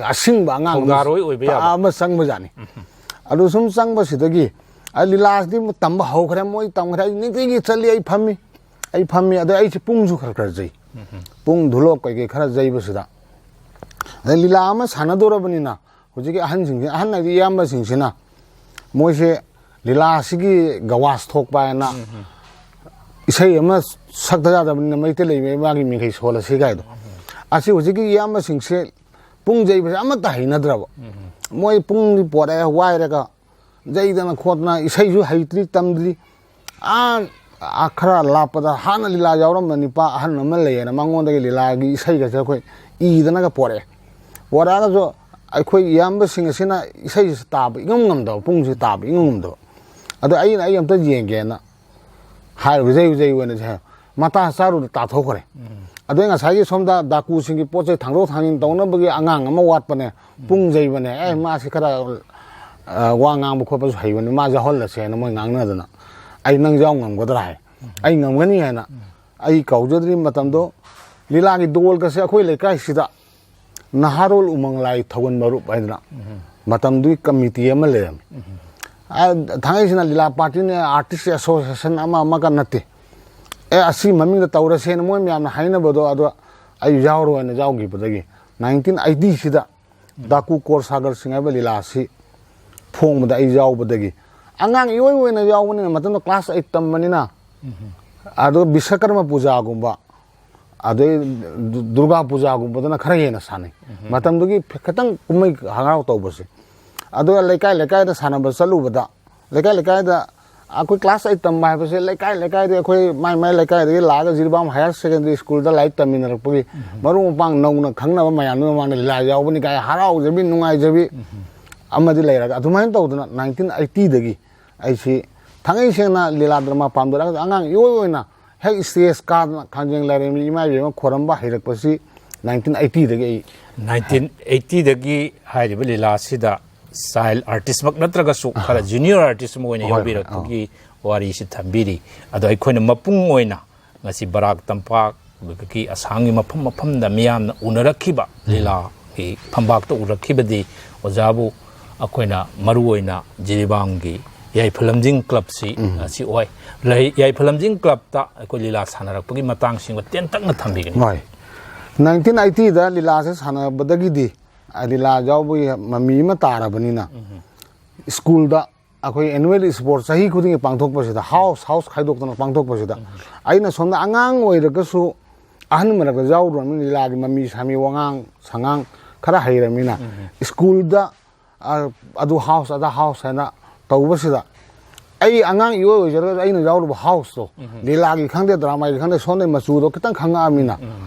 ꯑꯁꯤꯡꯕ ꯑꯉꯥꯡ ꯑꯃ, ꯊꯧꯗꯥꯔꯣꯏ ꯑꯣꯏꯕ ꯌꯥꯕ꯫ ꯑꯃ ꯆꯪꯕꯖꯥꯠꯅꯤ꯫ ꯑꯗꯨ ꯁꯨꯝ ꯆꯪꯕꯁꯤꯗꯒꯤ ꯑꯩ ꯂꯤꯂꯥꯁꯤꯗꯤ ꯇꯝꯕ ꯍꯧꯈ꯭ꯔꯦ, ꯃꯣꯏ ꯇꯝꯈ꯭ꯔꯦ, ꯑꯩ ꯅꯨꯡꯇꯤꯒꯤ ꯆꯠꯂꯤ, ꯑꯩ ꯐꯝꯃꯤ, ꯑꯩ ꯐꯝꯃꯤ꯫ ꯑꯗꯩ ꯑꯩꯁꯦ ꯄꯨꯡꯁꯨ ꯈꯔ ꯈꯔ ꯌꯩ, ꯄꯨꯡ ꯙꯨꯂꯣꯞ ꯀꯩꯀꯩ ꯈꯔ ꯌꯩꯕꯁꯤꯗ ꯑꯗꯩ ꯂꯤꯂꯥ ꯑꯃ ꯁꯥꯟꯅꯗꯣꯔꯕꯅꯤꯅ ꯍꯧꯖꯤꯛꯀꯤ ꯑꯍꯟꯁꯤꯡꯁꯤ, ꯑꯍꯟ ꯍꯥꯏꯗꯤ ꯏꯌꯥꯝꯕꯁꯤꯡꯁꯤꯅ ꯃꯣꯏꯁꯦ ꯂꯤꯂꯥꯁꯤꯒꯤ ꯒꯋꯥꯁ ꯊꯣꯛꯄ ꯍꯥꯏꯅ ꯏꯁꯩ ꯑꯃ ꯁꯛꯇ ꯌꯥꯗꯕꯅꯤꯅ ꯃꯩꯇꯩ ꯂꯩꯃ ꯃꯥꯒꯤ ꯃꯤꯡꯈꯩ ꯁꯣꯜꯂꯁꯤ ꯀꯥꯏꯗꯣ꯫ ꯑꯁꯤ ꯍꯧꯖꯤꯛꯀꯤ ꯏꯌꯥꯝꯕꯁꯤꯡꯁꯦ ꯄꯨꯡ ꯌꯩꯕꯁꯦ ꯑꯃꯠꯇ ꯍꯩꯅꯗ꯭ꯔꯕ꯫ ꯃꯣꯏ ꯄꯨꯡꯗꯤ ꯄꯣꯔꯛꯑꯦ, ꯋꯥꯏꯔꯒ ꯌꯩꯗꯅ ꯈꯣꯠꯇꯅ, ꯏꯁꯩꯁꯨ ꯍꯩꯇ꯭ꯔꯤ, ꯇꯝꯗ꯭ꯔꯤ꯫ ꯑꯥ, ꯑꯥ, ꯈꯔ ꯂꯥꯞꯄꯗ ꯍꯥꯟꯅ ꯂꯤꯂꯥ ꯌꯥꯎꯔꯝꯕ ꯅꯤꯄꯥ ꯑꯍꯟ ꯑꯃ ꯂꯩꯌꯦꯅ, ꯃꯉꯣꯟꯗꯒꯤ ꯂꯤꯂꯥꯒꯤ ꯏꯁꯩꯒꯁꯦ ꯑꯩꯈꯣꯏ ꯏꯗꯅꯒ ꯄꯣꯔꯛꯑꯦ꯫ ꯄꯣꯔꯛꯑꯒꯁꯨ ꯑꯩꯈꯣꯏ ꯏꯌꯥꯝꯕꯁꯤꯡ ꯑꯁꯤꯅ ꯏꯁꯩꯁꯤ ꯇꯥꯕ ꯏꯉꯝ ꯉꯝꯗꯕ, ꯄꯨꯡꯁꯤ ꯇꯥꯕ ꯏꯉꯝ ꯉꯝꯗꯕ꯫ ꯑꯗꯣ ꯑꯩꯅ ꯑꯩ ꯑꯝꯇ ꯌꯦꯡꯒꯦꯅ ꯍꯥꯏꯔꯨꯕ, ꯎꯖꯩ ꯎꯖꯩ ꯑꯣꯏꯅ ꯁꯦ ꯃꯇꯥ ꯆꯥꯔꯨꯗ ꯇꯥꯊꯣꯛꯈ꯭ꯔꯦ꯫ ꯑꯗꯩ ꯉꯁꯥꯏꯒꯤ ꯁꯣꯝꯗ ꯗꯥꯀꯨꯁꯤꯡꯒꯤ ꯄꯣꯠ ꯆꯩ ꯊꯥꯡꯗꯣꯛ ꯊꯥꯡꯖꯤꯟ ꯇꯧꯅꯕꯒꯤ ꯑꯉꯥꯡ ꯑꯃ ꯋꯥꯠꯄꯅꯦ, ꯄꯨꯡ ꯌꯩꯕꯅꯦ, ꯑꯦ, ꯃꯥꯁꯤ ꯈꯔ, ꯑ, ꯋꯥ ꯉꯥꯡꯕ ꯈꯣꯠꯄꯁꯨ ꯍꯩꯕꯅꯤ, ꯃꯥ ꯌꯥꯎꯍꯜꯂꯁꯦꯅ ꯃꯣꯏ ꯉꯥꯡꯅꯗꯅ, "ꯑꯩ ꯅꯪ ꯌꯥꯎ ꯉꯝꯒꯗ꯭ꯔꯥ?" ꯍꯥꯏ꯫ "ꯑꯩ ꯉꯝꯒꯅꯤ" ꯍꯥꯏꯅ꯫ ꯑꯩ ꯀꯥꯎꯖꯗ꯭ꯔꯤ ꯃꯇꯝꯗꯣ ꯂꯤꯂꯥꯒꯤ ꯗꯣꯜꯒꯁꯦ ꯑꯩꯈꯣꯏ ꯂꯩꯀꯥꯏꯁꯤꯗ ꯅꯍꯥꯔꯣꯜ ꯎꯃꯪ ꯂꯥꯏ ꯊꯧꯒꯜ ꯃꯔꯨꯞ ꯍꯥꯏꯗꯅ ꯃꯇꯝꯗꯨꯒꯤ ꯀꯃꯤꯇꯤ ꯑꯃ ꯂꯩꯔꯝꯃꯤ꯫ ꯑ, ꯊꯥꯡꯉꯩꯁꯤꯅ ꯂꯤꯂꯥ ꯄꯥꯔꯇꯤꯅꯦ, ꯑꯥꯔꯇꯤꯁ ꯑꯦꯁꯣꯁꯤꯌꯦꯁꯟ ꯑꯃ ꯑꯃꯒ ꯅꯠꯇꯦ꯫ "ꯑꯦ, ꯑꯁꯤ ꯃꯃꯤꯡꯗ ꯇꯧꯔꯁꯦꯅ" ꯃꯣꯏ ꯃꯌꯥꯝꯅ ꯍꯥꯏꯅꯕꯗꯣ, ꯑꯗꯣ ꯑꯩ ꯌꯥꯎꯔꯣꯏꯅ ꯌꯥꯎꯈꯤꯕꯗꯒꯤ, ꯅꯥꯏꯟꯇꯤꯟ ꯑꯩꯠꯇꯤꯁꯤꯗ ꯗꯥꯀꯨ ꯀꯣꯔ ꯁꯥꯒꯔ ꯁꯤꯡ ꯍꯥꯏꯕ ꯂꯤꯂꯥ ꯑꯁꯤ ꯐꯣꯡꯕꯗ ꯑꯩ ꯌꯥꯎꯕꯗꯒꯤ, ꯑꯉꯥꯡ ꯏꯑꯣꯏ ꯑꯣꯏꯅ ꯌꯥꯎꯕꯅꯤꯅ, ꯃꯇꯝꯗ ꯀ꯭ꯂꯥꯁ ꯑꯩꯠ ꯇꯝꯕꯅꯤꯅ, ꯑꯗꯣ ꯕꯤꯁꯀꯔꯃ ꯄꯨꯖꯥꯒꯨꯝꯕ, ꯑꯗꯩ ꯗꯨ-, ꯗꯨꯔꯒꯥ ꯄꯨꯖꯥꯒꯨꯝꯕꯗꯅ ꯈꯔ ꯍꯦꯟꯅ ꯁꯥꯟꯅꯩ꯫ ꯃꯇꯝꯗꯨꯒꯤ ꯐ-, ꯈꯤꯇꯪ ꯀꯨꯝꯍꯩ ꯍꯔꯥꯎ ꯇꯧꯕꯁꯦ꯫ ꯑꯗꯨꯒ ꯂꯩꯀꯥꯏ ꯂꯩꯀꯥꯏꯗ ꯁꯥꯟꯅꯕ ꯆꯠꯂꯨꯕꯗ, ꯂꯩꯀꯥꯏ ꯂꯩꯀꯥꯏꯗ ꯑꯩꯈꯣꯏ ꯀ꯭ꯂꯥꯁ ꯑꯩꯠ ꯇꯝꯕ ꯍꯥꯏꯕꯁꯦ ꯂꯩꯀꯥꯏ ꯂꯩꯀꯥꯏꯗꯒꯤ ꯑꯩꯈꯣꯏ ꯃꯥꯏ ꯃꯥꯏ ꯂꯩꯀꯥꯏꯗꯒꯤ ꯂꯥꯛꯑꯒ ꯖꯤꯔꯤꯕꯥꯝ ꯍꯥꯌꯔ ꯁꯦꯀꯦꯟꯗꯔꯤ ꯁ꯭ꯀꯨꯜꯗ ꯂꯥꯏꯔꯤꯛ ꯇꯝꯃꯤꯟꯅꯔꯛꯄꯒꯤ ꯃꯔꯨꯞ ꯃꯄꯥꯡ ꯅꯧꯅ ꯈꯪꯅꯕ ꯃꯌꯥꯝꯗꯨꯒꯤ ꯃꯃꯥꯡꯗ ꯂꯤꯂꯥ ꯌꯥꯎꯕꯅꯤ ꯀꯥꯏ ꯍꯔꯥꯎꯖꯕꯤ, ꯅꯨꯡꯉꯥꯏꯖꯕꯤ ꯑꯃꯗꯤ ꯂꯩꯔꯒ, ꯑꯗꯨꯃꯥꯏꯅ ꯇꯧꯗꯅ ꯅꯥꯏꯟꯇꯤꯟ ꯑꯩꯠꯇꯤꯗꯒꯤ ꯑꯩꯁꯤ ꯊꯥꯡꯉꯩ ꯁꯦꯡꯅ ꯂꯤꯂꯥ ꯗ꯭ꯔꯃꯥ ꯄꯥꯝꯖꯔꯛꯑꯒ ꯑꯉꯥꯡ ꯏꯑꯣꯏ ꯑꯣꯏꯅ ꯍꯦꯛ ꯁ꯭ꯇꯦꯖ ꯀꯥꯗꯅ ꯈꯥꯡꯖꯦꯡ ꯂꯥꯏꯔꯦꯝꯕꯤ ꯏꯃꯥ ꯏꯕꯦꯝꯃ ꯈꯣꯏꯔꯝꯕ ꯍꯩꯔꯛꯄꯁꯤ ꯅꯥꯏꯟꯇꯤꯟ ꯑꯩꯠꯇꯤꯗꯒꯤ ꯑꯩ ꯅꯥꯏꯟꯇꯤꯟ ꯑꯩꯠꯇꯤꯗꯒꯤ ꯍꯥꯏꯔꯤꯕ ꯂꯤꯂꯥꯁꯤꯗ ꯆꯥꯏꯜ ꯑꯥꯔꯇꯤꯁꯃꯛ ꯅꯠꯇ꯭ꯔꯒꯁꯨ ꯈꯔ ꯖꯨꯅꯤꯌꯔ ꯑꯥꯔꯇꯤꯁ ꯑꯃ ꯑꯣꯏꯅ ꯍꯣꯏ, ꯍꯣꯏ, ꯌꯥꯎꯕꯤꯔꯛꯄꯒꯤ ꯋꯥꯔꯤꯁꯤ ꯊꯝꯕꯤꯔꯤ꯫ ꯑꯗꯣ ꯑꯩꯈꯣꯏꯅ ꯃꯄꯨꯡ ꯑꯣꯏꯅ ꯉꯁꯤ ꯕꯔꯥꯛ ꯇꯝꯄꯥꯛ, ꯑꯗꯒꯤ ꯑꯁꯥꯝꯒꯤ ꯃꯐꯝ ꯃꯐꯝꯗ ꯃꯤꯌꯥꯝꯅ ꯎꯅꯔꯛꯈꯤꯕ ꯂꯤꯂꯥꯒꯤ ꯐꯝꯕꯥꯛꯇ ꯎꯔꯛꯈꯤꯕꯗꯤ ꯑꯣꯖꯥꯕꯨ ꯑꯩꯈꯣꯏꯅ ꯃꯔꯨꯑꯣꯏꯅ ꯖꯤꯔꯤꯕꯥꯝꯒꯤ ꯌꯥꯏꯐꯂꯝꯖꯤꯡ ꯀ꯭ꯂꯕꯁꯤ ꯑꯁꯤ ꯑꯣꯏ꯫ ꯂꯩ-, ꯌꯥꯏꯐꯂꯝꯖꯤꯡ ꯀ꯭ꯂꯕꯇ ꯑꯩꯈꯣꯏ ꯂꯤꯂꯥ ꯁꯥꯟꯅꯔꯛꯄꯒꯤ ꯃꯇꯥꯡꯁꯤꯡꯕ ꯇꯦꯟꯇꯛꯅ ꯊꯝꯕꯤꯒꯅꯤ꯫ ꯍꯣꯏ, ꯅꯥꯏꯟꯇꯤꯟ ꯑꯩꯠꯇꯤꯗ ꯂꯤꯂꯥꯁꯦ ꯁꯥꯟꯅꯕꯗꯒꯤꯗꯤ, ꯑ, ꯂꯤꯂꯥ ꯌꯥꯎꯕꯒꯤ ꯃꯃꯤ ꯑꯃ ꯇꯥꯔꯕꯅꯤꯅ, ꯁ꯭ꯀꯨꯜꯗ ꯑꯩꯈꯣꯏ ꯑꯦꯅꯨꯋꯦꯜ ꯁ꯭ꯄꯣꯔꯠ ꯆꯍꯤ ꯈꯨꯗꯤꯡꯒꯤ ꯄꯥꯡꯊꯣꯛꯄꯁꯤꯗ, ꯍꯥꯎꯁ ꯍꯥꯎꯁ ꯈꯥꯏꯗꯣꯛꯇꯅ ꯄꯥꯡꯊꯣꯛꯄꯁꯤꯗ, ꯑꯩꯅ ꯁꯣꯝꯗ ꯑꯉꯥꯡ ꯑꯣꯏꯔꯒꯁꯨ ꯑꯍꯟ ꯃꯔꯛꯇ ꯌꯥꯎꯔꯨꯔꯕꯅꯤꯅ, ꯂꯤꯂꯥꯒꯤ ꯃꯃꯤ ꯁꯥꯃꯤ, ꯋꯥꯉꯥꯡ ꯁꯉꯥꯡ ꯈꯔ ꯍꯩꯔꯕꯅꯤꯅ, ꯁ꯭ꯀꯨꯜꯗ, ꯑ, ꯑꯗꯨ ꯍꯥꯎꯁ ꯑꯗꯥ ꯍꯥꯎꯁ ꯍꯥꯏꯅ ꯇꯧꯕꯁꯤꯗ, ꯑꯩ ꯑꯉꯥꯡ ꯏꯑꯣꯏ ꯑꯣꯏꯖꯔꯒꯁꯨ ꯑꯩꯅ ꯌꯥꯎꯔꯨꯕ ꯍꯥꯎꯁꯇꯣ, ꯂꯤꯂꯥꯒꯤ ꯈꯪꯗꯦ, ꯗ꯭ꯔꯃꯥꯒꯤ ꯈꯪꯗꯦ, ꯁꯣꯝꯗꯩ ꯃꯆꯨꯗꯣ ꯈꯤꯇꯪ ꯈꯪꯉꯛꯑꯃꯤꯅ,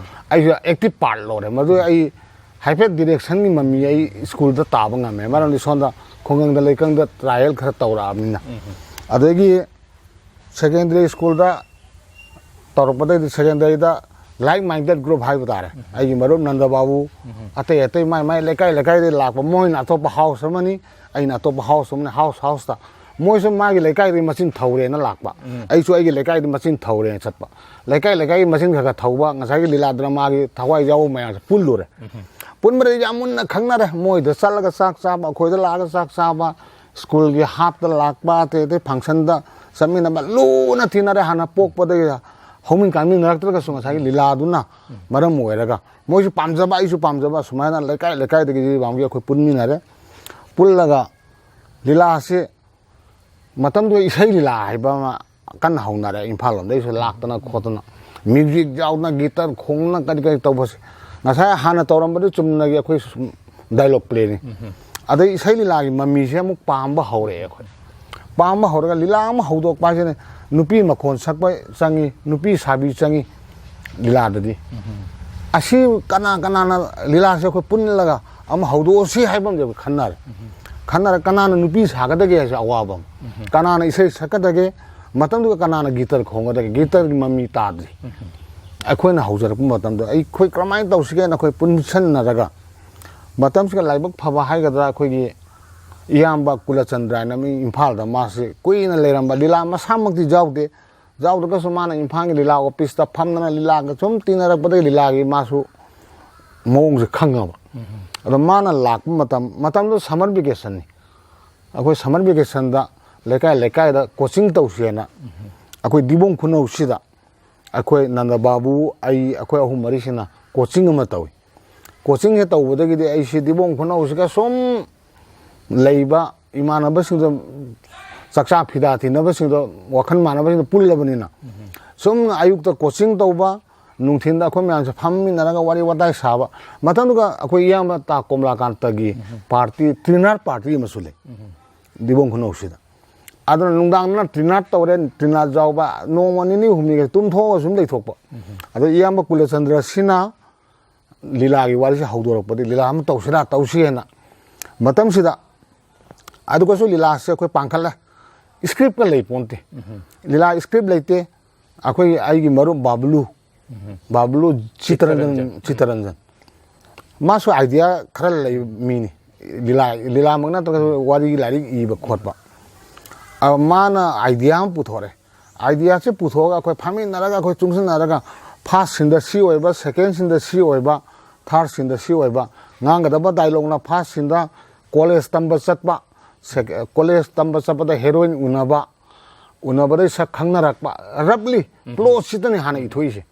ꯑꯩꯁꯨ ꯑꯦꯛꯇꯤꯚ ꯄꯥꯔꯠ ꯂꯧꯔꯦ꯫ ꯃꯗꯨ ꯑꯩ ꯍꯥꯏꯐꯦꯠ ꯗꯤꯔꯦꯛꯁꯟꯒꯤ ꯃꯃꯤ ꯑꯩ ꯁ꯭ꯀꯨꯜꯗ ꯇꯥꯕ ꯉꯝꯃꯦ, ꯃꯔꯝꯗꯤ ꯁꯣꯝꯗ ꯈꯨꯡꯒꯪꯗ ꯂꯩꯀꯪꯗ ꯇ꯭ꯔꯥꯏꯌꯦꯜ ꯈꯔ ꯇꯧꯔꯛꯑꯕꯅꯤꯅ꯫ ꯑꯗꯒꯤ ꯁꯦꯀꯦꯟꯗꯔꯤ ꯁ꯭ꯀꯨꯜꯗ ꯇꯧꯔꯛꯄꯗꯩꯗꯤ ꯁꯦꯀꯦꯟꯗꯔꯤꯗ ꯂꯥꯏꯛ ꯃꯥꯏꯟꯗꯦꯠ ꯒ꯭ꯔꯨꯞ ꯍꯥꯏꯕ ꯇꯥꯔꯦ, ꯑꯩꯒꯤ ꯃꯔꯨꯞ ꯅꯟꯗ ꯕꯥꯕꯨ, ꯑꯇꯩ ꯑꯇꯩ ꯃꯥꯏ ꯃꯥꯏ ꯂꯩꯀꯥꯏ ꯂꯩꯀꯥꯏꯗꯒꯤ ꯂꯥꯛꯄ, ꯃꯣꯏꯅ ꯑꯇꯣꯞꯄ ꯍꯥꯎꯁ ꯑꯃꯅꯤ, ꯑꯩꯅ ꯑꯇꯣꯞꯄ ꯍꯥꯎꯁ ꯑꯃꯅꯤ, ꯍꯥꯎꯁ ꯍꯥꯎꯁꯇ ꯃꯣꯏꯁꯨ ꯃꯥꯒꯤ ꯂꯩꯀꯥꯏꯗꯒꯤ ꯃꯆꯤꯟ ꯊꯧꯔꯦꯅ ꯂꯥꯛꯄ, ꯑꯩꯁꯨ ꯑꯩꯒꯤ ꯂꯩꯀꯥꯏꯗꯒꯤ ꯃꯆꯤꯟ ꯊꯧꯔꯦꯅ ꯆꯠꯄ꯫ ꯂꯩꯀꯥꯏ ꯂꯩꯀꯥꯏꯒꯤ ꯃꯆꯤꯟ ꯈꯔ ꯈꯔ ꯊꯧꯕ, ꯉꯁꯥꯏꯒꯤ ꯂꯤꯂꯥ ꯗ꯭ꯔꯃꯥꯒꯤ ꯊꯋꯥꯏ ꯌꯥꯎꯕ ꯃꯌꯥꯝꯁꯦ ꯄꯨꯜꯂꯨꯔꯦ꯫ ꯄꯨꯟꯕꯗ ꯌꯥꯝ ꯃꯨꯟꯅ ꯈꯪꯅꯔꯦ꯫ ꯃꯣꯏꯗ ꯆꯠꯂꯒ ꯆꯥꯛ ꯆꯥꯕ, ꯑꯩꯈꯣꯏꯗ ꯂꯥꯛꯑꯒ ꯆꯥꯛ ꯆꯥꯕ, ꯁ꯭ꯀꯨꯜꯒꯤ ꯍꯥꯞꯇ ꯂꯥꯛꯄ, ꯑꯇꯩ ꯑꯇꯩ ꯐꯪꯁꯟꯗ ꯆꯠꯃꯤꯟꯅꯕ, ꯂꯨꯅ ꯇꯤꯟꯅꯔꯦ꯫ ꯍꯥꯟꯅ ꯄꯣꯛꯄꯗꯒꯤ ꯍꯧꯃꯤꯟ ꯀꯥꯃꯤꯟꯅꯔꯛꯇ꯭ꯔꯒꯁꯨ ꯉꯁꯥꯏꯒꯤ ꯂꯤꯂꯥꯗꯨꯅ ꯃꯔꯝ ꯑꯣꯏꯔꯒ ꯃꯣꯏꯁꯨ ꯄꯥꯝꯖꯕ, ꯑꯩꯁꯨ ꯄꯥꯝꯖꯕ, ꯁꯨꯃꯥꯏꯅ ꯂꯩꯀꯥꯏ ꯂꯩꯀꯥꯏꯗꯒꯤ ꯖꯤꯔꯤꯕꯥꯝꯒꯤ ꯑꯩꯈꯣꯏ ꯄꯨꯟꯃꯤꯟꯅꯔꯦ꯫ ꯄꯨꯜꯂꯒ ꯂꯤꯂꯥꯁꯤ, ꯃꯇꯝꯗꯨꯗ ꯏꯁꯩ ꯂꯤꯂꯥ ꯍꯥꯏꯕ ꯑꯃ ꯀꯟꯅ ꯍꯧꯅꯔꯦ, ꯏꯝꯐꯥꯜ ꯂꯣꯝꯗꯩꯁꯨ ꯂꯥꯛꯇꯅ ꯈꯣꯠꯇꯅ, ꯃ꯭ꯌꯨꯖꯤꯛ ꯌꯥꯎꯗꯅ, ꯒꯤꯇꯔ ꯈꯣꯡꯅ, ꯀꯔꯤ ꯀꯔꯤ ꯇꯧꯕꯁꯦ꯫ ꯉꯁꯥꯏ ꯍꯥꯟꯅ ꯇꯧꯔꯝꯕꯗꯨ ꯆꯨꯝꯅꯒꯤ ꯑꯩꯈꯣꯏ ꯁꯨꯝ ꯗꯥꯏꯂꯣꯛ ꯄ꯭ꯂꯦꯅꯤ꯫ ꯑꯗꯩ ꯏꯁꯩ ꯂꯤꯂꯥꯒꯤ ꯃꯃꯤꯁꯦ ꯑꯃꯨꯛ ꯄꯥꯝꯕ ꯍꯧꯔꯛꯑꯦ ꯑꯩꯈꯣꯏ꯫ ꯄꯥꯝꯕ ꯍꯧꯔꯒ ꯂꯤꯂꯥ ꯑꯃ ꯍꯧꯗꯣꯛꯄ ꯍꯥꯏꯁꯤꯅ ꯅꯨꯄꯤ ꯃꯈꯣꯟ ꯁꯛꯄ ꯆꯪꯉꯤ, ꯅꯨꯄꯤ ꯁꯥꯕꯤ ꯆꯪꯉꯤ ꯂꯤꯂꯥꯗꯗꯤ꯫ ꯑꯁꯤ ꯀꯅꯥ ꯀꯅꯥꯅ ꯂꯤꯂꯥꯁꯦ ꯑꯩꯈꯣꯏ ꯄꯨꯜꯂꯒ ꯑꯃ ꯍꯧꯗꯣꯛꯑꯁꯤ ꯍꯥꯏꯕ ꯑꯃꯗꯤ ꯑꯩꯈꯣꯏ ꯈꯟꯅꯔꯦ꯫ ꯈꯟꯅꯔꯒ ꯀꯅꯥꯅ ꯅꯨꯄꯤ ꯁꯥꯒꯗꯒꯦ ꯍꯥꯏꯁꯦ ꯑꯋꯥꯕ ꯑꯃ꯫ ꯀꯅꯥꯅ ꯏꯁꯩ ꯁꯛꯀꯗꯒꯦ, ꯃꯇꯝꯗꯨꯗ ꯀꯅꯥꯅ ꯒꯤꯇꯔ ꯈꯣꯡꯒꯗꯒꯦ, ꯒꯤꯇꯔꯒꯤ ꯃꯃꯤ ꯇꯥꯗ꯭ꯔꯤ꯫ ꯑꯩꯈꯣꯏꯅ ꯍꯧꯖꯔꯛꯄ ꯃꯇꯝꯗ ꯑꯩꯈꯣꯏ ꯀꯔꯝꯍꯥꯏꯅ ꯇꯧꯁꯤꯒꯦꯅ ꯑꯩꯈꯣꯏ ꯄꯨꯟꯁꯤꯟꯅꯔꯒ, ꯃꯇꯝꯁꯤꯒ ꯂꯥꯏꯕꯛ ꯐꯕ ꯍꯥꯏꯒꯗ꯭ꯔꯥ, ꯑꯩꯈꯣꯏꯒꯤ ꯏꯌꯥꯝꯕ ꯀꯨꯂꯆꯟꯗ꯭ꯔ ꯍꯥꯏꯅ ꯃꯤ ꯏꯝꯐꯥꯜꯗ ꯃꯥꯁꯤ ꯀꯨꯏꯅ ꯂꯩꯔꯝꯕ, ꯂꯤꯂꯥ ꯃꯁꯥꯃꯛꯇꯤ ꯌꯥꯎꯗꯦ, ꯌꯥꯎꯗ꯭ꯔꯒꯁꯨ ꯃꯥꯅ ꯏꯝꯐꯥꯜꯒꯤ ꯂꯤꯂꯥ ꯑꯣꯐꯤꯁꯇ ꯐꯝꯗꯅ ꯂꯤꯂꯥꯒ ꯁꯨꯝ ꯇꯤꯟꯅꯔꯛꯄꯗꯒꯤ ꯂꯤꯂꯥꯒꯤ ꯃꯥꯁꯨ ꯃꯑꯣꯡꯁꯦ ꯈꯪꯉꯕ꯫ ꯑꯗꯣ ꯃꯥꯅ ꯂꯥꯛꯄ ꯃꯇꯝ, ꯃꯇꯝꯗꯨ ꯁꯝꯃꯔ ꯚꯦꯀꯦꯁꯟꯅꯤ꯫ ꯑꯩꯈꯣꯏ ꯁꯝꯃꯔ ꯚꯦꯀꯦꯁꯟꯗ ꯂꯩꯀꯥꯏ ꯂꯩꯀꯥꯏꯗ ꯀꯣꯆꯤꯡ ꯇꯧꯁꯦꯅ ꯑꯩꯈꯣꯏ ꯗꯤꯕꯣꯡ ꯈꯨꯅꯧꯁꯤꯗ ꯑꯩꯈꯣꯏ ꯅꯟꯗ ꯕꯥꯕꯨ, ꯑꯩ, ꯑꯩꯈꯣꯏ ꯑꯍꯨꯝ ꯃꯔꯤꯁꯤꯅ ꯀꯣꯆꯤꯡ ꯑꯃ ꯇꯧꯏ꯫ ꯀꯣꯆꯤꯡꯁꯦ ꯇꯧꯕꯗꯒꯤꯗꯤ ꯑꯩꯁꯤ ꯗꯤꯕꯣꯡ ꯈꯨꯅꯧꯁꯤꯒ ꯁꯨꯝ ꯂꯩꯕ ꯏꯃꯥꯟꯅꯕꯁꯤꯡꯗ, ꯆꯥꯛꯆꯥ ꯐꯤꯗꯥ ꯊꯤꯅꯕꯁꯤꯡꯗꯣ, ꯋꯥꯈꯜ ꯃꯥꯟꯅꯕꯁꯤꯡꯗꯣ ꯄꯨꯜꯂꯕꯅꯤꯅ, ꯁꯨꯝ ꯑꯌꯨꯛꯇ ꯀꯣꯆꯤꯡ ꯇꯧꯕ, ꯅꯨꯡꯊꯤꯟꯗ ꯑꯩꯈꯣꯏ ꯃꯌꯥꯝꯁꯦ ꯐꯝꯃꯤꯟꯅꯔꯒ ꯋꯥꯔꯤ ꯋꯥꯇꯥꯏ ꯁꯥꯕ꯫ ꯃꯇꯝꯗꯨꯒ ꯑꯩꯈꯣꯏ ꯏꯌꯥꯝꯕ ꯇꯥ ꯀꯣꯝꯂꯥꯀꯥꯟꯇꯒꯤ ꯄꯥꯔꯇꯤ, ꯇ꯭ꯔꯤꯅꯥꯠ ꯄꯥꯔꯇꯤ ꯑꯃꯁꯨ ꯂꯩ ꯗꯤꯕꯣꯡ ꯈꯨꯅꯧꯁꯤꯗ꯫ ꯑꯗꯨꯅ ꯅꯨꯡꯗꯥꯡꯗꯅ ꯇ꯭ꯔꯤꯅꯥꯠ ꯇꯧꯔꯦ, ꯇ꯭ꯔꯤꯅꯥꯠ ꯌꯥꯎꯕ, ꯅꯣꯡꯃ ꯅꯤꯅꯤ ꯍꯨꯝꯅꯤꯒ ꯇꯨꯝꯊꯣꯛꯑꯒ ꯁꯨꯝ ꯂꯩꯊꯣꯛꯄ꯫ ꯑꯗꯣ ꯏꯌꯥꯝꯕ ꯀꯨꯂꯆꯟꯗ꯭ꯔꯁꯤꯅ ꯂꯤꯂꯥꯒꯤ ꯋꯥꯔꯤꯁꯦ ꯍꯧꯗꯣꯔꯛꯄꯗꯤ, ꯂꯤꯂꯥ ꯑꯃ ꯇꯧꯁꯤꯔꯥ, ꯇꯧꯁꯤ ꯍꯥꯏꯅ ꯃꯇꯝꯁꯤꯗ, ꯑꯗꯨꯒꯁꯨ ꯂꯤꯂꯥꯁꯦ ꯑꯩꯈꯣꯏ ꯄꯥꯡꯈꯠꯂꯦ꯫ ꯁ꯭ꯀ꯭ꯔꯤꯞꯀ ꯂꯩ ꯄꯣꯟꯇꯦ꯫ ꯂꯤꯂꯥ ꯁ꯭ꯀ꯭ꯔꯤꯞ ꯂꯩꯇꯦ꯫ ꯑꯩꯈꯣꯏꯒꯤ, ꯑꯩꯒꯤ ꯃꯔꯨꯞ ꯕꯥꯕꯂꯨ, ꯕꯥꯕꯂꯨ ꯆꯤꯇꯔꯟꯖꯟ, ꯆꯤꯇꯔꯟꯖꯟ꯫ ꯃꯥꯁꯨ ꯑꯥꯏꯗꯤꯌꯥ ꯈꯔ ꯂꯩꯕ ꯃꯤꯅꯤ꯫ ꯂꯤꯂꯥ, ꯂꯤꯂꯥꯃꯛ ꯅꯠꯇ꯭ꯔꯒꯁꯨ ꯋꯥꯔꯤꯒꯤ ꯂꯥꯏꯔꯤꯛ ꯏꯕ ꯈꯣꯠꯄ꯫ ꯑ, ꯃꯥꯅ ꯑꯥꯏꯗꯤꯌꯥ ꯑꯃ ꯄꯨꯊꯣꯔꯛꯑꯦ꯫ ꯑꯥꯏꯗꯤꯌꯥꯁꯦ ꯄꯨꯊꯣꯛꯑꯒ ꯑꯩꯈꯣꯏ ꯐꯝꯃꯤꯟꯅꯔꯒ, ꯑꯩꯈꯣꯏ ꯆꯨꯡꯁꯤꯟꯅꯔꯒ, ꯐꯥꯔꯁ ꯁꯤꯟꯗ ꯁꯤ ꯑꯣꯏꯕ, ꯁꯦꯀꯦꯟ ꯁꯤꯟꯗ ꯁꯤ ꯑꯣꯏꯕ, ꯊꯥꯔꯠ ꯁꯤꯟꯗ ꯁꯤ ꯑꯣꯏꯕ, ꯉꯥꯡꯒꯗꯕ ꯗꯥꯏꯂꯣꯛꯅ ꯐꯥꯔꯁ ꯁꯤꯟꯗ ꯀꯣꯂꯦꯖ ꯇꯝꯕ ꯆꯠꯄ, ꯁꯦꯛ-, ꯀꯣꯂꯦꯖ ꯇꯝꯕ ꯆꯠꯄꯗ ꯍꯦꯔꯣꯏꯟ ꯎꯅꯕ, ꯎꯅꯕꯗꯩ ꯁꯛ ꯈꯪꯅꯔꯛꯄ, ꯔꯞꯂꯤ ꯄ꯭ꯂꯣꯠꯁꯤꯗꯅꯤ ꯍꯥꯟꯅ ꯏꯊꯣꯛꯏꯁꯦ꯫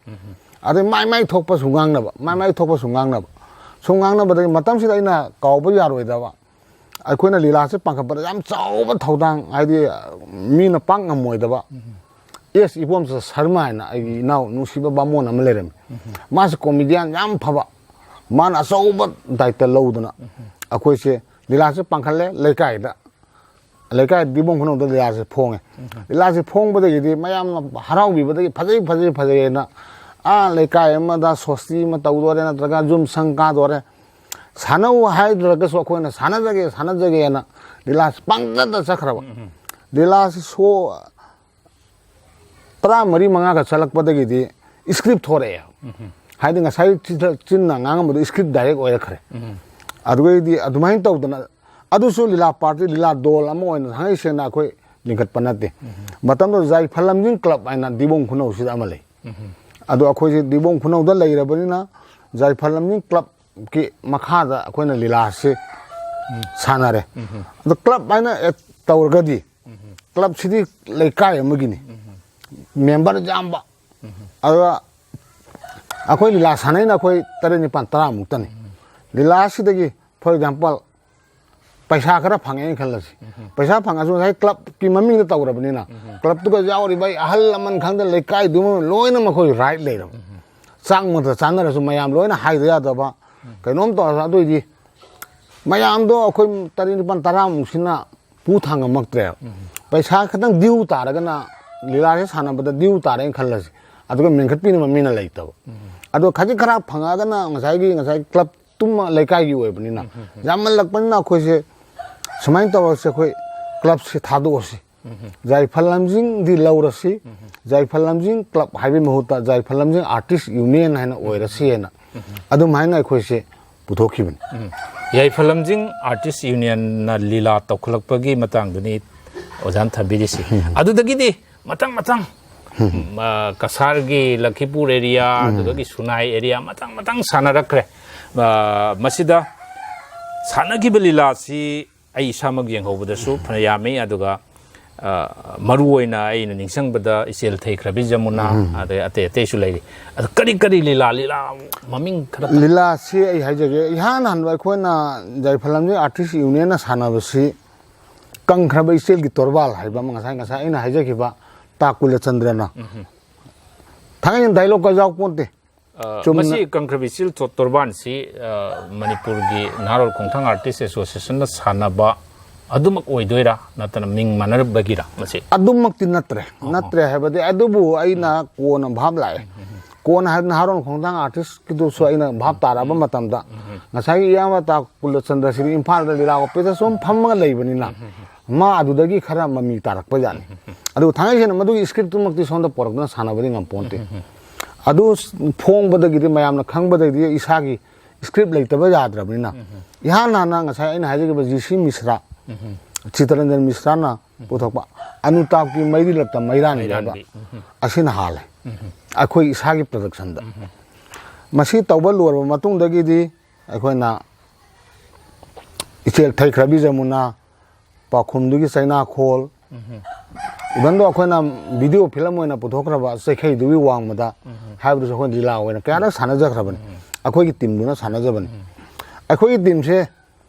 ꯑꯗꯩ ꯃꯥꯏ ꯃꯥꯏ ꯊꯣꯛꯄꯁꯨ ꯉꯥꯡꯅꯕ, ꯃꯥꯏ ꯃꯥꯏ ꯊꯣꯛꯄꯁꯨ ꯉꯥꯡꯅꯕ꯫ ꯁꯨꯝ ꯉꯥꯡꯅꯕꯗꯒꯤ ꯃꯇꯝꯁꯤꯗ ꯑꯩꯅ ꯀꯥꯎꯕ ꯌꯥꯔꯣꯏꯗꯕ, ꯑꯩꯈꯣꯏꯅ ꯂꯤꯂꯥꯁꯦ ꯄꯥꯡꯈꯠꯄꯗ ꯌꯥꯝ ꯆꯥꯎꯕ ꯊꯧꯗꯥꯡ, ꯍꯥꯏꯗꯤ ꯃꯤꯅ ꯄꯥꯛ ꯉꯝꯃꯣꯏꯗꯕ, ꯑꯦꯁ ꯏꯕꯣꯝꯆ ꯁꯔꯃ ꯍꯥꯏꯅ ꯑꯩꯒꯤ ꯏꯅꯥꯎ ꯅꯨꯡꯁꯤꯕ ꯕꯥꯃꯣꯟ ꯑꯃ ꯂꯩꯔꯝꯃꯤ꯫ ꯃꯥꯁꯦ ꯀꯣꯃꯦꯗꯤꯌꯥꯟ ꯌꯥꯝ ꯐꯕ, ꯃꯥꯅ ꯑꯆꯧꯕ ꯗꯥꯏꯇ ꯂꯧꯗꯅ ꯑꯩꯈꯣꯏꯁꯦ ꯂꯤꯂꯥꯁꯦ ꯄꯥꯡꯈꯠꯂꯦ ꯂꯩꯀꯥꯏꯗ꯫ ꯂꯩꯀꯥꯏ ꯗꯤꯕꯣꯡ ꯈꯨꯅꯧꯗ ꯂꯤꯂꯥꯁꯦ ꯐꯣꯡꯉꯦ꯫ ꯂꯤꯂꯥꯁꯦ ꯐꯣꯡꯕꯗꯒꯤꯗꯤ ꯃꯌꯥꯝꯅ ꯍꯔꯥꯎꯕꯤꯕꯗꯒꯤ ꯐꯖꯩ, ꯐꯖꯩ, ꯐꯖꯩꯅ, ꯑꯥ, ꯂꯩꯀꯥꯏ ꯑꯃꯗ ꯁꯣꯁꯇꯤ ꯑꯃ ꯇꯧꯗꯣꯔꯦ, ꯅꯠꯇ꯭ꯔꯒ ꯌꯨꯝ ꯁꯪ ꯀꯥꯗꯣꯔꯦ, ꯁꯥꯟꯅꯧ ꯍꯥꯏꯗ꯭ꯔꯒꯁꯨ ꯑꯩꯈꯣꯏꯅ ꯁꯥꯟꯅꯖꯒꯦ, ꯁꯥꯟꯅꯖꯒꯦꯅ ꯂꯤꯂꯥꯁꯦ ꯄꯪꯆꯠꯇ ꯆꯠꯈ꯭ꯔꯕ꯫ ꯂꯤꯂꯥꯁꯦ ꯁꯣ ꯇꯔꯥꯃꯔꯤ ꯃꯉꯥꯒ ꯆꯠꯂꯛꯄꯗꯒꯤꯗꯤ ꯁ꯭ꯀ꯭ꯔꯤꯞ ꯊꯣꯔꯛꯑꯦ꯫ ꯍꯥꯏꯗꯤ ꯉꯁꯥꯏ ꯆꯤꯟ-, ꯆꯤꯟꯅ ꯉꯥꯡꯉꯝꯕꯗꯣ ꯁ꯭ꯀ꯭ꯔꯤꯞ ꯗꯥꯏꯔꯦꯛ ꯑꯣꯏꯔꯛꯈ꯭ꯔꯦ꯫ ꯑꯗꯨꯗꯩꯗꯤ ꯑꯗꯨꯃꯥꯏꯅ ꯇꯧꯗꯅ, ꯑꯗꯨꯁꯨ ꯂꯤꯂꯥ ꯄꯥꯔꯇꯤ, ꯂꯤꯂꯥ ꯗꯣꯜ ꯑꯃ ꯑꯣꯏꯅ ꯊꯥꯡꯉꯩ ꯁꯦꯡꯅ ꯑꯩꯈꯣꯏ ꯂꯤꯡꯈꯠꯄ ꯅꯠꯇꯦ꯫ ꯃꯇꯝꯗꯨꯗ ꯌꯥꯏꯐ ꯂꯝꯖꯤꯡ ꯀ꯭ꯂꯕ ꯍꯥꯏꯅ ꯗꯤꯕꯣꯡ ꯈꯨꯅꯧꯁꯤꯗ ꯑꯃ ꯂꯩ꯫ ꯑꯗꯣ ꯑꯩꯈꯣꯏꯁꯦ ꯗꯤꯕꯣꯡ ꯈꯨꯅꯧꯗ ꯂꯩꯔꯕꯅꯤꯅ ꯌꯥꯏꯐ ꯂꯝꯖꯤꯡ ꯀ꯭ꯂꯕꯀꯤ ꯃꯈꯥꯗ ꯑꯩꯈꯣꯏꯅ ꯂꯤꯂꯥꯁꯤ ꯁꯥꯟꯅꯔꯦ꯫ ꯑꯗꯣ ꯀ꯭ꯂꯕ ꯍꯥꯏꯅ ꯑꯦ ꯇꯧꯔꯒꯗꯤ ꯀ꯭ꯂꯕꯁꯤꯗꯤ ꯂꯩꯀꯥꯏ ꯑꯃꯒꯤꯅꯤ, ꯃꯦꯝꯕꯔ ꯌꯥꯝꯕ꯫ ꯑꯗꯨꯒ ꯑꯩꯈꯣꯏ ꯂꯤꯂꯥ ꯁꯥꯟꯅꯩꯅ ꯑꯩꯈꯣꯏ ꯇꯔꯦꯠ, ꯅꯤꯄꯥꯜ, ꯇꯔꯥꯃꯨꯛꯇꯅꯤ꯫ ꯂꯤꯂꯥꯁꯤꯗꯒꯤ, for example, ꯄꯩꯁꯥ ꯈꯔ ꯐꯪꯉꯦꯅ ꯈꯜꯂꯁꯤ꯫ ꯄꯩꯁꯥ ꯐꯪꯉꯁꯨ ꯉꯁꯥꯏ ꯀ꯭ꯂꯕꯀꯤ ꯃꯃꯤꯡꯗ ꯇꯧꯔꯕꯅꯤꯅ, ꯀ꯭ꯂꯕꯇꯨꯒ ꯌꯥꯎꯔꯤꯕ ꯑꯩ ꯑꯍꯜ ꯂꯃꯟ ꯈꯪꯗꯦ, ꯂꯩꯀꯥꯏꯗꯨꯃ ꯂꯣꯏꯅ ꯃꯈꯣꯏ ꯔꯥꯏꯠ ꯂꯩꯔꯕ꯫ ꯆꯥꯛꯃꯛꯇ ꯆꯥꯅꯔꯁꯨ ꯃꯌꯥꯝ ꯂꯣꯏꯅ ꯍꯥꯏꯗ ꯌꯥꯗꯕ, ꯀꯩꯅꯣꯝ ꯇꯧꯔꯁꯨ, ꯑꯗꯨꯏꯗꯤ ꯃꯌꯥꯝꯗꯣ ꯑꯩꯈꯣꯏ ꯇꯔꯦꯠ, ꯅꯤꯄꯥꯜ, ꯇꯔꯥꯃꯨꯛꯁꯤꯅ ꯄꯨ ꯊꯥꯡꯉꯝꯃꯛꯇ꯭ꯔꯦꯕ꯫ ꯄꯩꯁꯥ ꯈꯤꯇꯪ ꯗ꯭ꯌꯨ ꯇꯥꯔꯒꯅ, ꯂꯤꯂꯥꯁꯦ ꯁꯥꯟꯅꯕꯗ ꯗ꯭ꯌꯨ ꯇꯥꯔꯦꯅ ꯈꯜꯂꯁꯤ, ꯑꯗꯨꯒ ꯃꯦꯟꯈꯠꯄꯤꯅꯕ ꯃꯤꯅ ꯂꯩꯇꯕ꯫ ꯑꯗꯣ ꯈꯖꯤꯛ ꯈꯔ ꯐꯪꯉꯛꯑꯒꯅ ꯉꯁꯥꯏꯒꯤ, ꯉꯁꯥꯏ ꯀ꯭ꯂꯕꯇꯨꯃ ꯂꯩꯀꯥꯏꯒꯤ ꯑꯣꯏꯕꯅꯤꯅ, ꯌꯥꯝꯃꯜꯂꯛꯄꯅꯤꯅ ꯑꯩꯈꯣꯏꯁꯦ ꯁꯨꯃꯥꯏꯅ ꯇꯧꯔꯁꯦ, ꯑꯩꯈꯣꯏ ꯀ꯭ꯂꯕꯁꯦ ꯊꯥꯗꯣꯛꯑꯁꯤ꯫ ꯌꯥꯏꯐ ꯂꯝꯖꯤꯡꯗꯤ ꯂꯧꯔꯁꯤ, ꯌꯥꯏꯐ ꯂꯝꯖꯤꯡ ꯀ꯭ꯂꯕ ꯍꯥꯏꯕꯒꯤ ꯃꯍꯨꯠꯇ ꯌꯥꯏꯐ ꯂꯝꯖꯤꯡ ꯑꯥꯔꯇꯤꯁ ꯌꯨꯅꯤꯌꯟ ꯍꯥꯏꯅ ꯑꯣꯏꯔꯁꯤ ꯍꯥꯏꯅ ꯑꯗꯨꯝ ꯍꯥꯏꯅ ꯑꯩꯈꯣꯏꯁꯦ ꯄꯨꯊꯣꯛꯈꯤꯕꯅꯤ꯫ ꯎꯝ꯫ ꯌꯥꯏꯐ ꯂꯝꯖꯤꯡ ꯑꯥꯔꯇꯤꯁ ꯌꯨꯅꯤꯌꯟꯅ ꯂꯤꯂꯥ ꯇꯧꯈꯠꯂꯛꯄꯒꯤ ꯃꯇꯥꯡꯗꯨꯅꯤ ꯑꯣꯖꯥꯅ ꯊꯝꯕꯤꯔꯤꯁꯤ꯫ ꯑꯗꯨꯗꯒꯤꯗꯤ ꯃꯊꯪ ꯃꯊꯪ, ꯎꯝ, ꯑ, ꯀꯁꯥꯔꯒꯤ ꯂꯈꯤꯄꯨꯔ ꯑꯦꯔꯤꯌꯥ, ꯑꯗꯨꯗꯒꯤ ꯁꯨꯅꯥꯏ ꯑꯦꯔꯤꯌꯥ ꯃꯊꯪ ꯃꯊꯪ ꯁꯥꯟꯅꯔꯛꯈ꯭ꯔꯦ꯫ ꯑ, ꯃꯁꯤꯗ ꯁꯥꯟꯅꯈꯤꯕ ꯂꯤꯂꯥꯁꯤ ꯑꯩ ꯏꯁꯥꯃꯛ ꯌꯦꯡꯍꯧꯕꯗꯁꯨ ꯐꯅ ꯌꯥꯝꯃꯤ, ꯑꯗꯨꯒ, ꯑ, ꯃꯔꯨ ꯑꯣꯏꯅ ꯑꯩꯅ ꯅꯤꯡꯁꯤꯡꯕꯗ ꯏꯆꯦꯜ ꯊꯩꯈ꯭ꯔꯕꯤ ꯖꯃꯨꯅꯥ, ꯑꯗꯩ ꯑꯇꯩ ꯑꯇꯩꯁꯨ ꯂꯩꯔꯤ꯫ ꯑꯗꯨ ꯀꯔꯤ ꯀꯔꯤ ꯂꯤꯂꯥ, ꯂꯤꯂꯥ ꯃꯃꯤꯡ ꯈꯔ ꯇ- ꯂꯤꯂꯥꯁꯤ ꯑꯩ ꯍꯥꯏꯖꯒꯦ, ꯏꯍꯥꯟ ꯍꯥꯟꯕ ꯑꯩꯈꯣꯏꯅ ꯌꯥꯏꯐ ꯂꯝꯖꯤꯡ ꯑꯥꯔꯇꯤꯁ ꯌꯨꯅꯤꯌꯟꯅ ꯁꯥꯟꯅꯕꯁꯤ ꯀꯪꯈ꯭ꯔꯕ ꯏꯆꯦꯜꯒꯤ ꯇꯣꯔꯕꯥꯜ ꯍꯥꯏꯕ ꯑꯃ, ꯉꯁꯥꯏ, ꯉꯁꯥꯏ ꯑꯩꯅ ꯍꯥꯏꯖꯈꯤꯕ ꯇꯥ ꯀꯨꯂꯆꯟꯗ꯭ꯔꯅ꯫ ꯊꯥꯡꯒꯩꯁꯦꯡꯅ ꯗꯥꯏꯂꯣꯛꯀ ꯌꯥꯎ ꯄꯣꯟꯇꯦ꯫ ꯑ, ꯆꯨꯝꯅ ꯃꯁꯤ ꯀꯪꯈ꯭ꯔꯕꯤ ꯏꯆꯦꯜ ꯇꯣ-, ꯇꯣꯔꯕꯥꯟꯁꯤ, ꯑ, ꯃꯅꯤꯄꯨꯔꯒꯤ ꯅꯍꯥꯔꯣꯜ ꯈꯣꯡꯊꯥꯡ ꯑꯥꯔꯇꯤꯁ ꯑꯦꯁꯣꯁꯤꯌꯦꯁꯟꯅ ꯁꯥꯟꯅꯕ ꯑꯗꯨꯃꯛ ꯑꯣꯏꯗꯣꯏꯔꯥ, ꯅꯠꯇꯅ ꯃꯤꯡ ꯃꯥꯟꯅꯔꯨꯕꯒꯤꯔꯥ ꯃꯁꯤ? ꯑꯗꯨꯃꯛꯇꯤ ꯅꯠꯇ꯭ꯔꯦ꯫ ꯑꯣ꯫ ꯅꯠꯇ꯭ꯔꯦ ꯍꯥꯏꯕꯗꯤ, ꯑꯗꯨꯕꯨ ꯑꯩꯅ ꯀꯣꯟꯅ ꯚꯥꯞ ꯂꯥꯛꯑꯦ꯫ ꯀꯣꯟꯅ ꯍꯥꯏꯕ ꯅꯍꯥꯔꯣꯜ ꯈꯣꯡꯊꯥꯡ ꯑꯥꯔꯇꯤꯁꯀꯤꯗꯨꯁꯨ ꯑꯩꯅ ꯚꯥꯞ ꯇꯥꯔꯛꯑꯕ ꯃꯇꯝꯗ, ꯉꯁꯥꯏꯒꯤ ꯏꯌꯥꯝꯕ ꯇꯥ ꯀꯨꯂꯆꯟꯗ꯭ꯔꯁꯤꯗꯤ ꯏꯝꯐꯥꯜꯗ ꯂꯤꯂꯥ ꯑꯣꯄꯦꯠꯇ ꯁꯨꯝ ꯐꯝꯃꯒ ꯂꯩꯕꯅꯤꯅ, ꯃꯥ ꯑꯗꯨꯗꯒꯤ ꯈꯔ ꯃꯃꯤ ꯇꯥꯔꯛꯄ ꯖꯥꯠꯅꯤ꯫ ꯑꯗꯨꯒ ꯊꯥꯡꯒꯩ ꯁꯦꯡꯅ ꯃꯗꯨꯒꯤ ꯁ꯭ꯀ꯭ꯔꯤꯞꯇꯨꯃꯛꯇꯤ ꯁꯣꯝꯗ ꯄꯣꯔꯛꯇꯨꯅ ꯁꯥꯟꯅꯕꯗꯤ ꯉꯝꯄꯣꯟꯇꯦ꯫ ꯑꯗꯨ ꯐꯣꯡꯕꯗꯒꯤꯗꯤ, ꯃꯌꯥꯝꯅ ꯈꯪꯕꯗꯒꯤꯗꯤ ꯏꯁꯥꯒꯤ ꯁ꯭ꯀ꯭ꯔꯤꯞ ꯂꯩꯇꯕ ꯌꯥꯗ꯭ꯔꯕꯅꯤꯅ, ꯏꯍꯥꯟ ꯍꯥꯟꯅ ꯉꯁꯥꯏ ꯑꯩꯅ ꯍꯥꯏꯖꯈꯤꯕ ꯖꯤ ꯁꯤ ꯃꯤꯁ꯭ꯔꯥ, ꯆꯤꯇꯔꯟꯖꯟ ꯃꯤꯁ꯭ꯔꯥꯅ ꯄꯨꯊꯣꯛꯄ ꯑꯅꯨꯇꯥꯞꯀꯤ ꯃꯩꯔꯤ ꯂꯞꯇ ꯃꯩꯔꯥꯟꯕꯤ ꯍꯥꯏꯕ, ꯃꯩꯔꯥꯟꯕꯤ꯫ ꯑꯁꯤꯅ ꯍꯥꯜꯂꯦ꯫ ꯑꯩꯈꯣꯏ ꯏꯁꯥꯒꯤ ꯄ꯭ꯔꯗꯛꯁꯟꯗ꯫ ꯃꯁꯤ ꯇꯧꯕ ꯂꯣꯏꯔꯕ ꯃꯇꯨꯡꯗꯒꯤꯗꯤ ꯑꯩꯈꯣꯏꯅ ꯏꯆꯦꯜ ꯊꯩꯈ꯭ꯔꯕꯤ ꯖꯃꯨꯅꯥ, ꯄꯥꯎꯈꯨꯝꯗꯨꯒꯤ ꯆꯩꯅꯥꯈꯣꯜ, even though ꯑꯩꯈꯣꯏꯅ ꯚꯤꯗꯤꯑꯣ ꯐꯤꯂꯝ ꯑꯣꯏꯅ ꯄꯨꯊꯣꯛꯈ꯭ꯔꯕ ꯆꯩꯈꯩꯗꯨꯒꯤ ꯋꯥꯡꯃꯗ ꯍꯥꯏꯕꯗꯨꯁꯨ ꯑꯩꯈꯣꯏꯅ ꯂꯤꯂꯥ ꯑꯣꯏꯅ ꯀꯌꯥꯔꯛ ꯁꯥꯟꯅꯖꯈ꯭ꯔꯕꯅꯤ꯫ ꯑꯩꯈꯣꯏꯒꯤ ꯇꯤꯝꯗꯨꯅ ꯁꯥꯟꯅꯖꯕꯅꯤ꯫ ꯑꯩꯈꯣꯏꯒꯤ ꯇꯤꯝꯁꯦ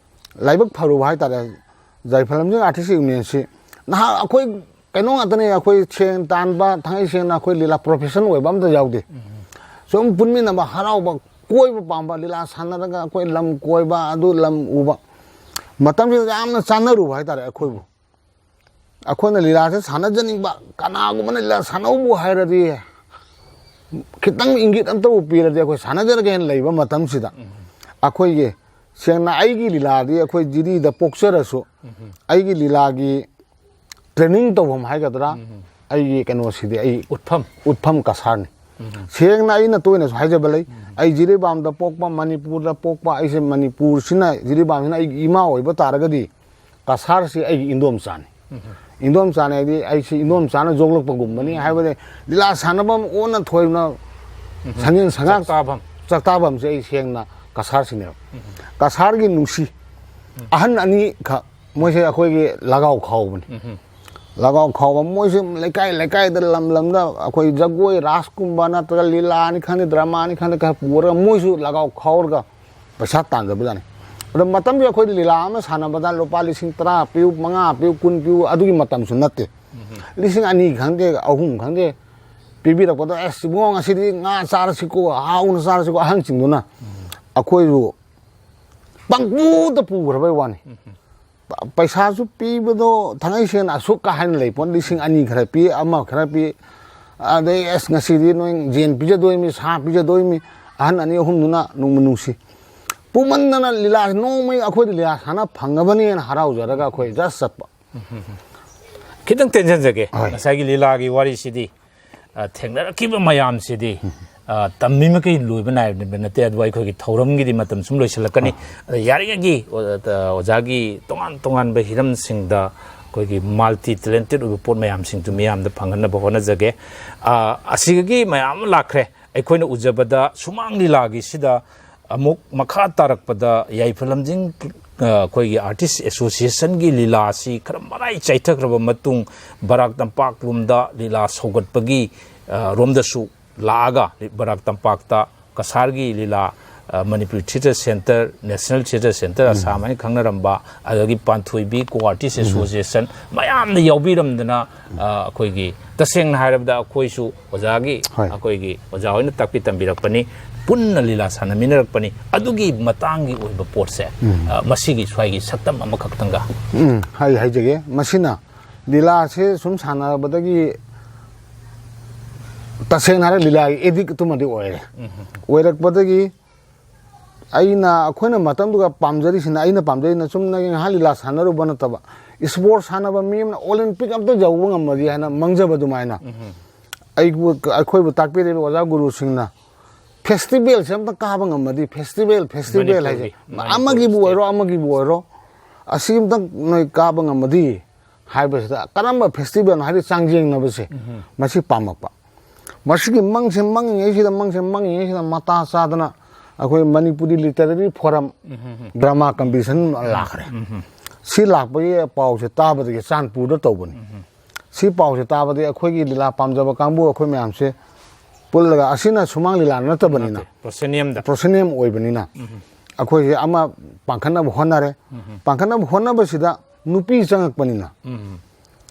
ꯂꯥꯏꯕꯛ ꯐꯔꯨꯕ ꯍꯥꯏꯇꯥꯔꯦ, ꯌꯥꯏꯐ ꯂꯝꯖꯤꯡ ꯑꯥꯔꯇꯤꯁ ꯌꯨꯅꯤꯌꯟꯁꯤ ꯅꯍꯥ ꯑꯩꯈꯣꯏ ꯀꯩꯅꯣ ꯉꯥꯛꯇꯅꯦ, ꯑꯩꯈꯣꯏ ꯁꯦꯟ ꯇꯥꯟꯕ, ꯊꯥꯡꯒꯩ ꯁꯦꯡꯅ ꯑꯩꯈꯣꯏ ꯂꯤꯂꯥ ꯄ꯭ꯔꯣꯐꯦꯁꯟ ꯑꯣꯏꯕ ꯑꯝꯇ ꯌꯥꯎꯗꯦ꯫ ꯁꯨꯝ ꯄꯨꯟꯃꯤꯟꯅꯕ, ꯍꯔꯥꯎꯕ, ꯀꯣꯏꯕ ꯄꯥꯝꯕ, ꯂꯤꯂꯥ ꯁꯥꯟꯅꯔꯒ ꯑꯩꯈꯣꯏ ꯂꯝ ꯀꯣꯏꯕ, ꯑꯗꯨ ꯂꯝ ꯎꯕ꯫ ꯃꯇꯝꯁꯤꯗ ꯌꯥꯝꯅ ꯆꯥꯟꯅꯔꯨꯕ ꯍꯥꯏꯇꯥꯔꯦ ꯑꯩꯈꯣꯏꯕꯨ꯫ ꯑꯩꯈꯣꯏꯅ ꯂꯤꯂꯥꯁꯦ ꯁꯥꯟꯅꯖꯅꯤꯡꯕ, ꯀꯅꯥꯒꯨꯝꯕꯅ ꯂꯤꯂꯥ ꯁꯥꯟꯅꯧꯕꯨ ꯍꯥꯏꯔꯗꯤ ꯈꯤꯇꯪ ꯏꯪꯒꯤꯠ ꯑꯝꯇꯕꯨ ꯄꯤꯔꯗꯤ ꯑꯩꯈꯣꯏ ꯁꯥꯟꯅꯖꯔꯒꯦꯅ ꯂꯩꯕ ꯃꯇꯝꯁꯤꯗ, ꯑꯩꯈꯣꯏꯒꯤ ꯁꯦꯡꯅ ꯑꯩꯒꯤ ꯂꯤꯂꯥꯗꯤ ꯑꯩꯈꯣꯏ ꯖꯤꯔꯤꯗ ꯄꯣꯛꯆꯔꯁꯨ, ꯑꯩꯒꯤ ꯂꯤꯂꯥꯒꯤ ꯇ꯭ꯔꯦꯅꯤꯡ ꯇꯧꯐꯝ ꯍꯥꯏꯒꯗ꯭ꯔꯥ, ꯑꯩꯒꯤ ꯀꯩꯅꯣꯁꯤꯗꯤ ꯑꯩ ꯎꯠꯐꯝ꯫ ꯎꯠꯐꯝ ꯀꯁꯥꯔꯅꯤ꯫ ꯁꯦꯡꯅ ꯑꯩꯅ ꯇꯣꯏꯅꯁꯨ ꯍꯥꯏꯖꯕ ꯂꯩ, ꯑꯩ ꯖꯤꯔꯤꯕꯥꯝꯗ ꯄꯣꯛꯄ, ꯃꯅꯤꯄꯨꯔꯗ ꯄꯣꯛꯄ, ꯑꯩꯁꯦ ꯃꯅꯤꯄꯨꯔꯁꯤꯅ, ꯖꯤꯔꯤꯕꯥꯝꯁꯤꯅ ꯑꯩꯒꯤ ꯏꯃꯥ ꯑꯣꯏꯕ ꯇꯥꯔꯒꯗꯤ ꯀꯁꯥꯔꯁꯤ ꯑꯩꯒꯤ ꯏꯟꯗꯣꯝꯆꯥꯅꯤ꯫ ꯏꯟꯗꯣꯝꯆꯥꯅꯤ ꯍꯥꯏꯗꯤ ꯑꯩꯁꯦ ꯏꯟꯗꯣꯝꯆꯥꯅ ꯌꯣꯛꯂꯛꯄꯒꯨꯝꯕꯅꯤ ꯍꯥꯏꯕꯗꯤ, ꯂꯤꯂꯥ ꯁꯥꯟꯅꯐꯝ ꯑꯣꯟꯅ ꯊꯣꯏꯅ ꯁꯪꯖꯦꯟ ꯁꯉꯥꯛ ꯆꯥꯛꯇꯥꯐꯝ꯫ ꯆꯥꯛꯇꯥꯐꯝꯁꯦ ꯑꯩ ꯁꯦꯡꯅ ꯀꯁꯥꯔꯁꯤꯅꯦꯕ꯫ ꯀꯁꯥꯔꯒꯤ ꯅꯨꯡꯁꯤ ꯑꯍꯟ ꯑꯅꯤꯈꯛ, ꯃꯣꯏꯁꯦ ꯑꯩꯈꯣꯏꯒꯤ ꯂꯒꯥꯎ ꯈꯥꯎꯕꯅꯤ꯫ ꯂꯒꯥꯎ ꯈꯥꯎꯕ ꯃꯣꯏꯁꯦ ꯂꯩꯀꯥꯏ ꯂꯩꯀꯥꯏꯗ, ꯂꯝ ꯂꯝꯗ ꯑꯩꯈꯣꯏ ꯖꯒꯣꯏ ꯔꯥꯁꯀꯨꯝꯕ ꯅꯠꯇ꯭ꯔꯒ ꯂꯤꯂꯥꯅꯤ ꯈꯪꯗꯦ, ꯗ꯭ꯔꯃꯥꯅꯤ ꯈꯪꯗꯦ, ꯈꯔ ꯄꯨꯔꯒ ꯃꯣꯏꯁꯨ ꯂꯒꯥꯎ ꯈꯥꯎꯔꯒ ꯄꯩꯁꯥ ꯇꯥꯟꯖꯕꯖꯥꯠꯅꯤ꯫ ꯑꯗꯣ ꯃꯇꯝꯗꯨꯗ ꯑꯩꯈꯣꯏ ꯂꯤꯂꯥ ꯑꯃ ꯁꯥꯟꯅꯕꯗ ꯂꯨꯄꯥ ꯂꯤꯁꯤꯡ ꯇꯔꯥ ꯄꯤꯌꯨ, ꯃꯉꯥ ꯄꯤꯌꯨ, ꯀꯨꯟ ꯄꯤꯌꯨ, ꯑꯗꯨꯒꯤ ꯃꯇꯝꯁꯨ ꯅꯠꯇꯦ꯫ ꯂꯤꯁꯤꯡ ꯑꯅꯤ ꯈꯪꯗꯦ, ꯑꯍꯨꯝ ꯈꯪꯗꯦ, ꯄꯤꯕꯤꯔꯛꯄꯗꯣ, "ꯑꯁ, ꯏꯕꯨꯡꯉꯣ, ꯉꯁꯤꯗꯤ ꯉꯥ ꯆꯥꯔꯁꯤꯀꯣ, ꯍꯥꯎꯅ ꯆꯥꯔꯁꯤꯀꯣ", ꯑꯍꯟꯁꯤꯡꯗꯨꯅ ꯑꯩꯈꯣꯏꯕꯨ ꯄꯪꯄꯨꯗ ꯄꯨꯈ꯭ꯔꯕꯩ ꯋꯥꯅꯤ꯫ ꯄ-, ꯄꯩꯁꯥꯁꯨ ꯄꯤꯕꯗꯣ ꯊꯥꯡꯉꯩ ꯁꯦꯡꯅ ꯑꯁꯨꯛ ꯀꯥ ꯍꯦꯟꯅ ꯂꯩ ꯄꯣꯠ, ꯂꯤꯁꯤꯡ ꯑꯅꯤ ꯈꯔ ꯄꯤ, ꯑꯃ ꯈꯔ ꯄꯤ, ꯑꯗꯩ, "ꯑꯁ, ꯉꯁꯤꯗꯤ ꯅꯣꯏ ꯌꯦꯟ ꯄꯤꯖꯗꯣꯏꯃꯤ, ꯁꯥ ꯄꯤꯖꯗꯣꯏꯃꯤ", ꯑꯍꯟ ꯑꯅꯤ ꯑꯍꯨꯝꯗꯨꯅ ꯅꯨꯡꯕꯨ ꯅꯨꯡꯁꯤ꯫ ꯄꯨꯃꯟꯗꯅ ꯂꯤꯂꯥ, ꯅꯣꯡꯃꯩ ꯑꯩꯈꯣꯏꯗ ꯂꯤꯂꯥ ꯁꯥꯟꯅ ꯐꯪꯉꯕꯅꯦꯅ ꯍꯔꯥꯎꯖꯔꯒ ꯑꯩꯈꯣꯏ just ꯆꯠꯄ꯫ ꯈꯤꯇꯪ ꯇꯦꯟꯁꯤꯟꯖꯒꯦ꯫ ꯍꯣꯏ꯫ ꯉꯁꯥꯏꯒꯤ ꯂꯤꯂꯥꯒꯤ ꯋꯥꯔꯤꯁꯤꯗꯤ, ꯑ, ꯊꯦꯡꯅꯔꯛꯈꯤꯕ ꯃꯌꯥꯝꯁꯤꯗꯤ, ꯑ, ꯇꯝꯃꯤ ꯃꯈꯩ ꯂꯣꯏꯕ ꯅꯥꯏꯕ ꯅꯠꯇꯦ꯫ ꯑꯗꯨꯕꯨ ꯑꯩꯈꯣꯏꯒꯤ ꯊꯧꯔꯝꯒꯤꯗꯤ ꯃꯇꯝ ꯁꯨꯝ ꯂꯣꯏꯁꯤꯜꯂꯛꯀꯅꯤ꯫ ꯑꯗ ꯌꯥꯔꯤꯉꯩꯒꯤ ꯑꯣ-, ꯑ, ꯑꯣꯖꯥꯒꯤ ꯇꯣꯉꯥꯟ ꯇꯣꯉꯥꯟꯕ ꯍꯤꯔꯝꯁꯤꯡꯗ ꯑꯩꯈꯣꯏꯒꯤ multi talented ꯑꯣꯏꯕ ꯄꯣꯠ ꯃꯌꯥꯝꯁꯤꯡꯗꯨ ꯃꯤꯌꯥꯝꯗ ꯐꯪꯍꯟꯅꯕ ꯍꯣꯠꯅꯖꯒꯦ꯫ ꯑ, ꯑꯁꯤꯒꯤ ꯃꯌꯥꯝ ꯑꯃ ꯂꯥꯛꯈ꯭ꯔꯦ꯫ ꯑꯩꯈꯣꯏꯅ ꯎꯖꯕꯗ ꯁꯨꯃꯥꯡ ꯂꯤꯂꯥꯒꯤꯁꯤꯗ ꯑꯃꯨꯛ ꯃꯈꯥ ꯇꯥꯔꯛꯄꯗ ꯌꯥꯏꯐ ꯂꯝꯖꯤꯡ, ꯑ, ꯑꯩꯈꯣꯏꯒꯤ artist association ꯒꯤ ꯂꯤꯂꯥꯁꯤ ꯈꯔ ꯃꯔꯥꯏ ꯆꯥꯏꯊꯈ꯭ꯔꯕ ꯃꯇꯨꯡ, ꯕꯔꯥꯛ ꯇꯝꯄꯥꯛ ꯂꯣꯝꯗ ꯂꯤꯂꯥ ꯁꯧꯒꯠꯄꯒꯤ, ꯑ, ꯔꯣꯝꯗꯁꯨ ꯂꯥꯛꯑꯒ, ꯕꯔꯥꯛ ꯇꯝꯄꯥꯛꯇ ꯀꯁꯥꯔꯒꯤ ꯂꯤꯂꯥ, ꯑ, Manipur theatre centre, national theatre centre Assam ꯍꯥꯏꯅ ꯈꯪꯅꯔꯝꯕ, ꯑꯗꯒꯤ ꯄꯥꯟꯊꯣꯏꯕꯤ ꯀꯣ ꯑꯥꯔꯇꯤꯁ ꯑꯦꯁꯣꯁꯤꯌꯦꯁꯟ ꯃꯌꯥꯝꯅ ꯌꯥꯎꯕꯤꯔꯝꯗꯅ, ꯑ, ꯑꯩꯈꯣꯏꯒꯤ, ꯇꯁꯦꯡꯅ ꯍꯥꯏꯔꯕꯗ ꯑꯩꯈꯣꯏꯁꯨ ꯑꯣꯖꯥꯒꯤ, ꯍꯣꯏ꯫ ꯑꯩꯈꯣꯏꯒꯤ ꯑꯣꯖꯥ ꯍꯣꯏꯅ ꯇꯥꯛꯄꯤ ꯇꯝꯕꯤꯔꯛꯄꯅꯤ, ꯄꯨꯟꯅ ꯂꯤꯂꯥ ꯁꯥꯟꯅꯃꯤꯟꯅꯔꯛꯄꯅꯤ꯫ ꯑꯗꯨꯒꯤ ꯃꯇꯥꯡꯒꯤ ꯑꯣꯏꯕ ꯄꯣꯠꯁꯦ, ꯑ, ꯃꯁꯤꯒꯤ ꯁ꯭ꯋꯥꯏꯒꯤ ꯁꯛꯇꯝ ꯑꯃꯈꯛꯇꯪꯒ꯫ ꯎꯝ, ꯑꯩ ꯍꯥꯏꯖꯒꯦ꯫ ꯃꯁꯤꯅ ꯂꯤꯂꯥꯁꯦ ꯁꯨꯝ ꯁꯥꯟꯅꯕꯗꯒꯤ ꯇꯁꯦꯡꯅ ꯍꯥꯏꯔꯒ ꯂꯤꯂꯥꯒꯤ ꯑꯦꯗꯤꯛ ꯑꯗꯨꯃꯗꯤ ꯑꯣꯏꯔꯦ꯫ ꯑꯣꯏꯔꯛꯄꯗꯒꯤ ꯑꯩꯅ, ꯑꯩꯈꯣꯏꯅ ꯃꯇꯝꯗꯨꯒ ꯄꯥꯝꯖꯔꯤꯁꯤꯅ, ꯑꯩꯅ ꯄꯥꯝꯖꯔꯤꯁꯤꯅ ꯆꯨꯝꯅꯒꯤ ꯉꯥꯏꯍꯥꯛ ꯂꯤꯂꯥ ꯁꯥꯟꯅꯔꯨꯕ ꯅꯠꯇꯕ, ꯏꯁꯄꯣꯔꯠ ꯁꯥꯟꯅꯕ ꯃꯤ ꯑꯃꯅ ꯑꯣꯂꯦꯝꯄꯤꯛ ꯑꯝꯇ ꯌꯧꯕ ꯉꯝꯃꯗꯤ ꯍꯥꯏꯅ ꯃꯪꯖꯕ ꯑꯗꯨꯃꯥꯏꯅ꯫ ꯑꯩꯕꯨ, ꯑꯩꯈꯣꯏꯕꯨ ꯇꯥꯛꯄꯤꯔꯤꯕ ꯑꯣꯖꯥ ꯒꯨꯔꯨꯁꯤꯡꯅ ꯐꯦꯁꯇꯤꯚꯦꯜꯁꯦ ꯑꯝꯇ ꯀꯥꯕ ꯉꯝꯃꯗꯤ, ꯐꯦꯁꯇꯤꯚꯦꯜ, ꯐꯦꯁꯇꯤꯚꯦꯜ ꯍꯥꯏꯁꯦ, ꯃꯅꯤꯄꯨꯔꯒꯤ, ꯃꯅꯤꯄꯨꯔꯒꯤ ꯑꯃꯒꯤꯕꯨ state꯫ ꯑꯣꯏꯔꯣ, ꯑꯃꯒꯤꯕꯨ ꯑꯣꯏꯔꯣ, ꯑꯁꯤ ꯑꯝꯇꯪ ꯅꯣꯏ ꯀꯥꯕ ꯉꯝꯃꯗꯤ ꯍꯥꯏꯕꯁꯤꯗ, ꯀꯔꯝꯕ ꯐꯦꯁꯇꯤꯚꯦꯜꯅꯣ ꯍꯥꯏꯗꯤ ꯆꯥꯡꯌꯦꯡꯅꯕꯁꯦ, ꯃꯁꯤ ꯄꯥꯝꯃꯛꯄ꯫ ꯃꯁꯤꯒꯤ ꯃꯪꯁꯦ ꯃꯪꯉꯤꯉꯩꯁꯤꯗ, ꯃꯪꯁꯦ ꯃꯪꯉꯤꯉꯩꯁꯤꯗ ꯃꯇꯥ ꯆꯥꯗꯅ ꯑꯩꯈꯣꯏ Manipuri literary form drama competition ꯂꯥꯛꯈ꯭ꯔꯦ꯫ ꯁꯤ ꯂꯥꯛꯄꯒꯤ ꯄꯥꯎꯁꯦ ꯇꯥꯕꯗꯒꯤ ꯆꯥꯟꯄꯨꯔꯗ ꯇꯧꯕꯅꯤ꯫ ꯁꯤ ꯄꯥꯎꯁꯦ ꯇꯥꯕꯗꯒꯤ ꯑꯩꯈꯣꯏꯒꯤ ꯂꯤꯂꯥ ꯄꯥꯝꯖꯕ ꯀꯥꯡꯕꯨ ꯑꯩꯈꯣꯏ ꯃꯌꯥꯝꯁꯦ ꯄꯨꯜꯂꯒ, ꯑꯁꯤꯅ ꯁꯨꯃꯥꯡ ꯂꯤꯂꯥ ꯅꯠꯇꯕꯅꯤꯅ, ꯅꯠꯇꯦ, ꯄ꯭ꯔꯣꯁꯦꯅꯤꯌꯝꯗ꯫ ꯄ꯭ꯔꯣꯁꯦꯅꯤꯌꯝ ꯑꯣꯏꯕꯅꯤꯅ, ꯑꯩꯈꯣꯏꯁꯦ ꯑꯃ ꯄꯥꯡꯈꯠꯅꯕ ꯍꯣꯠꯅꯔꯦ꯫ ꯄꯥꯡꯈꯠꯅꯕ ꯍꯣꯠꯅꯕꯁꯤꯗ ꯅꯨꯄꯤ ꯆꯪꯉꯛꯄꯅꯤꯅ,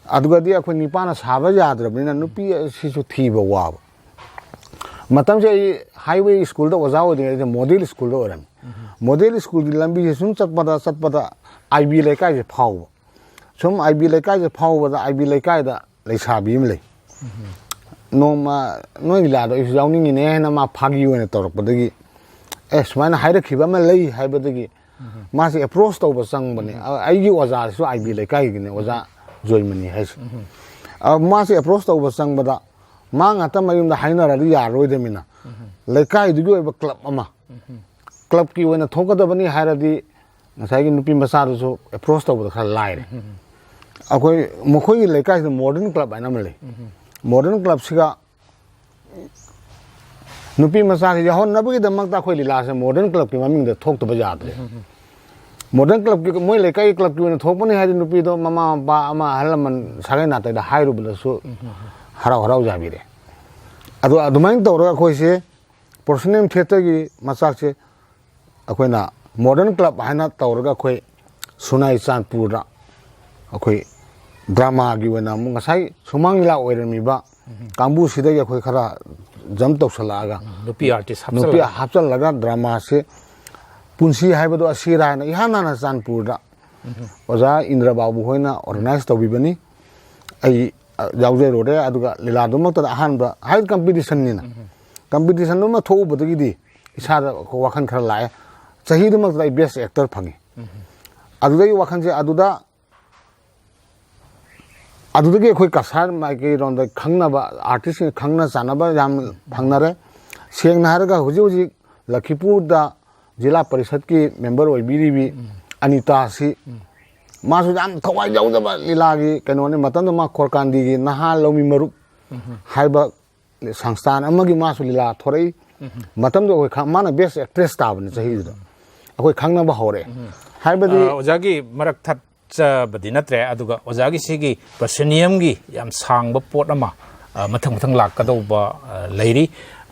ꯑꯗꯨꯒꯗꯤ ꯑꯩꯈꯣꯏ ꯅꯤꯄꯥꯅ ꯁꯥꯕ ꯌꯥꯗ꯭ꯔꯕꯅꯤꯅ ꯅꯨꯄꯤ ꯑꯁꯤꯁꯨ ꯊꯤꯕ ꯋꯥꯕ꯫ ꯃꯇꯝꯁꯦ ꯑꯩ ꯍꯥꯏꯋꯦ ꯁ꯭ꯀꯨꯜꯗ ꯑꯣꯖꯥ ꯑꯣꯏꯗ꯭ꯔꯤꯉꯩꯗ ꯃꯣꯗꯦꯜ ꯁ꯭ꯀꯨꯜꯗ ꯑꯣꯏꯔꯝꯃꯤ꯫ ꯃꯣꯗꯦꯜ ꯁ꯭ꯀꯨꯜꯒꯤ ꯂꯝꯕꯤꯁꯦ ꯁꯨꯝ ꯆꯠꯄꯗ, ꯆꯠꯄꯗ ꯑꯥꯏ ꯕꯤ ꯂꯩꯀꯥꯏꯁꯦ ꯐꯥꯎꯕ꯫ ꯁꯨꯝ ꯑꯥꯏ ꯕꯤ ꯂꯩꯀꯥꯏꯁꯦ ꯐꯥꯎꯕꯗ, ꯑꯥꯏ ꯕꯤ ꯂꯩꯀꯥꯏꯗ ꯂꯩꯁꯥꯕꯤ ꯑꯃ ꯂꯩ꯫ ꯅꯣꯡꯃ ꯅꯣꯏ ꯂꯤꯂꯥꯗꯣ ꯑꯩꯁꯨ ꯌꯥꯎꯅꯤꯡꯉꯤꯅꯦ ꯍꯥꯏꯅ ꯃꯥ ꯐꯥꯒꯤ ꯑꯣꯏꯅ ꯇꯧꯔꯛꯄꯗꯒꯤ, "ꯑꯦ, ꯁꯨꯃꯥꯏꯅ ꯍꯥꯏꯔꯛꯈꯤꯕ ꯑꯃ ꯂꯩ" ꯍꯥꯏꯕꯗꯒꯤ ꯃꯥꯁꯦ ꯑꯦꯄ꯭ꯔꯣꯁ ꯇꯧꯕ ꯆꯪꯕꯅꯦ꯫ ꯑ-, ꯑꯩꯒꯤ ꯑꯣꯖꯥꯁꯤꯁꯨ ꯑꯥꯏ ꯕꯤ ꯂꯩꯀꯥꯏꯒꯤꯅꯦ, ꯑꯣꯖꯥ ꯖꯣꯏꯃꯅꯤ ꯍꯥꯏꯁꯦ꯫ ꯑ, ꯃꯥꯁꯦ ꯑꯦꯄ꯭ꯔꯣꯁ ꯇꯧꯕ ꯆꯪꯕꯗ ꯃꯥ ꯉꯥꯛꯇ ꯃꯌꯨꯝꯗ ꯍꯥꯏꯅꯔꯗꯤ ꯌꯥꯔꯔꯣꯏꯗꯕꯅꯤꯅ, ꯂꯩꯀꯥꯏꯗꯨꯒꯤ ꯑꯣꯏꯕ ꯀ꯭ꯂꯕ ꯑꯃ, ꯀ꯭ꯂꯕꯀꯤ ꯑꯣꯏꯅ ꯊꯣꯛꯀꯗꯕꯅꯤ ꯍꯥꯏꯔꯗꯤ ꯉꯁꯥꯏꯒꯤ ꯅꯨꯄꯤ ꯃꯆꯥꯗꯨꯁꯨ ꯑꯦꯄ꯭ꯔꯣꯁ ꯇꯧꯕꯗ ꯈꯔ ꯂꯥꯏꯔꯦ꯫ ꯑꯩꯈꯣꯏ, ꯃꯈꯣꯏꯒꯤ ꯂꯩꯀꯥꯏꯁꯤꯗ ꯃꯣꯗꯔꯟ ꯀ꯭ꯂꯕ ꯍꯥꯏꯅ ꯑꯃ ꯂꯩ꯫ ꯃꯣꯗꯔꯟ ꯀ꯭ꯂꯕꯁꯤꯒ ꯅꯨꯄꯤ ꯃꯆꯥꯁꯤ ꯌꯥꯎꯍꯟꯅꯕꯒꯤꯗꯃꯛꯇ ꯑꯩꯈꯣꯏ ꯂꯤꯂꯥꯁꯦ ꯃꯣꯗꯔꯟ ꯀ꯭ꯂꯕꯀꯤ ꯃꯃꯤꯡꯗ ꯊꯣꯛꯇꯕ ꯌꯥꯗ꯭ꯔꯦ꯫ ꯃꯣꯗꯔꯟ ꯀ꯭ꯂꯕꯀꯤ, ꯃꯣꯏ ꯂꯩꯀꯥꯏꯒꯤ ꯀ꯭ꯂꯕꯀꯤ ꯑꯣꯏꯅ ꯊꯣꯛꯄꯅꯤ ꯍꯥꯏꯗꯤ ꯅꯨꯄꯤꯗꯣ ꯃꯃꯥ ꯃꯄꯥ ꯑꯃ ꯑꯍꯜ ꯂꯃꯟ ꯁꯥꯒꯩ ꯅꯥꯇꯩꯗ ꯍꯥꯏꯔꯨꯕꯗꯁꯨ ꯍꯔꯥꯎ ꯍꯔꯥꯎ ꯌꯥꯕꯤꯔꯦ꯫ ꯑꯗꯣ ꯑꯗꯨꯃꯥꯏꯅ ꯇꯧꯔꯒ ꯑꯩꯈꯣꯏꯁꯦ ꯄ꯭ꯔꯣꯐꯦꯁꯅꯦꯜ ꯊꯤꯌꯦꯇꯔꯒꯤ ꯃꯆꯥꯛꯁꯦ ꯑꯩꯈꯣꯏꯅ ꯃꯣꯗꯔꯟ ꯀ꯭ꯂꯕ ꯍꯥꯏꯅ ꯇꯧꯔꯒ ꯑꯩꯈꯣꯏ ꯁꯨꯅꯥꯏ ꯆꯥꯟꯄꯨꯔꯗ ꯑꯩꯈꯣꯏ ꯗ꯭ꯔꯃꯥꯒꯤ ꯑꯣꯏꯅ ꯑꯃꯨꯛ ꯉꯁꯥꯏ ꯁꯨꯃꯥꯡ ꯂꯤꯂꯥ ꯑꯣꯏꯔꯝꯃꯤꯕ ꯀꯥꯡꯕꯨꯁꯤꯗꯒꯤ ꯑꯩꯈꯣꯏ ꯈꯔ ꯖꯝ ꯇꯧꯁꯜꯂꯛꯑꯒ ꯅꯨꯄꯤ ꯑꯥꯔꯇꯤꯁ ꯅꯨꯄꯤ ꯍꯥꯞꯆꯜꯂꯒ꯫ ꯍꯥꯞꯆꯜꯂꯒ ꯗ꯭ꯔꯃꯥꯁꯦ ꯄꯨꯟꯁꯤ ꯍꯥꯏꯕꯗꯣ ꯑꯁꯤꯔꯥ ꯍꯥꯏꯅ ꯏꯍꯥꯟ ꯍꯥꯟꯅ ꯆꯥꯟꯄꯨꯔꯗ ꯑꯣꯖꯥ ꯏꯟꯗ꯭ꯔ ꯕꯥꯕꯨ ꯍꯣꯏꯅ ꯑꯣꯔꯒꯅꯥꯏꯖ ꯇꯧꯕꯤꯕꯅꯤ꯫ ꯑꯩ ꯑ, ꯌꯥꯎꯖꯔꯨꯔꯦ꯫ ꯑꯗꯨꯒ ꯂꯤꯂꯥꯗꯨꯃꯛꯇꯗ ꯑꯍꯥꯟꯕ ꯍꯥꯏꯗꯤ ꯀꯝꯄꯤꯇꯤꯁꯟꯅꯤꯅ, ꯀꯝꯄꯤꯇꯤꯁꯟꯗꯨꯃ ꯊꯣꯛꯎꯕꯗꯒꯤꯗꯤ ꯏꯁꯥꯗ ꯋꯥꯈꯜ ꯈꯔ ꯂꯥꯛꯑꯦ꯫ ꯆꯍꯤꯗꯨꯃꯛꯇꯗ ꯑꯩ ꯕꯦꯁ ꯑꯦꯛꯇꯔ ꯐꯪꯉꯤ꯫ ꯑꯗꯨꯗꯒꯤ ꯋꯥꯈꯜꯁꯦ ꯑꯗꯨꯗ ꯑꯗꯨꯗꯒꯤ ꯑꯩꯈꯣꯏ ꯀꯁꯥꯔ ꯃꯥꯏꯀꯩꯔꯣꯝꯗ ꯈꯪꯅꯕ ꯑꯥꯔꯇꯤꯁꯁꯤꯡ ꯈꯪꯅ ꯆꯥꯟꯅꯕ ꯌꯥꯝ ꯐꯪꯅꯔꯦ꯫ ꯁꯦꯡꯅ ꯍꯥꯏꯔꯒ ꯍꯧꯖꯤꯛ ꯍꯧꯖꯤꯛ ꯂꯈꯤꯄꯨꯔꯗ ꯖꯤꯂꯥ ꯄꯔꯤꯁꯠꯀꯤ ꯃꯦꯝꯕꯔ ꯑꯣꯏꯕꯤꯔꯤꯕꯤ ꯑꯅꯤꯇꯥꯁꯤ, ꯃꯥꯁꯨ ꯌꯥꯝ ꯊꯋꯥꯏ ꯌꯥꯎꯖꯕ ꯂꯤꯂꯥꯒꯤ ꯀꯩꯅꯣꯅꯤ꯫ ꯃꯇꯝꯗꯨꯗ ꯃꯥ ꯈꯣꯔꯀꯥꯟꯗꯤꯒꯤ ꯅꯍꯥ ꯂꯧꯃꯤ ꯃꯔꯨꯞ ꯍꯥꯏꯕ ꯁꯪꯁꯊꯥꯟ ꯑꯃꯒꯤ ꯃꯥꯁꯨ ꯂꯤꯂꯥ ꯊꯣꯔꯛꯏ꯫ ꯃꯇꯝꯗꯨ ꯑꯩꯈꯣꯏ ꯈꯪ-, ꯃꯥꯅ ꯕꯦꯁ ꯑꯦꯛꯇ꯭ꯔꯦꯁ ꯇꯥꯕꯅꯤ ꯆꯍꯤꯗꯨꯗ꯫ ꯑꯩꯈꯣꯏ ꯈꯪꯅꯕ ꯍꯧꯔꯛꯑꯦ꯫ ꯍꯥꯏꯕꯗꯤ ꯑ, ꯑꯣꯖꯥꯒꯤ ꯃꯔꯛ ꯊꯠꯆꯕꯗꯤ ꯅꯠꯇ꯭ꯔꯦ, ꯑꯗꯨꯒ ꯑꯣꯖꯥꯒꯤ ꯁꯤꯒꯤ ꯄ꯭ꯔꯣꯁꯤꯅꯤꯌꯝꯒꯤ ꯌꯥꯝ ꯁꯥꯡꯕ ꯄꯣꯠ ꯑꯃ, ꯑ, ꯃꯊꯪ ꯃꯊꯪ ꯂꯥꯛꯀꯗꯧꯕ, ꯑ, ꯂꯩꯔꯤ꯫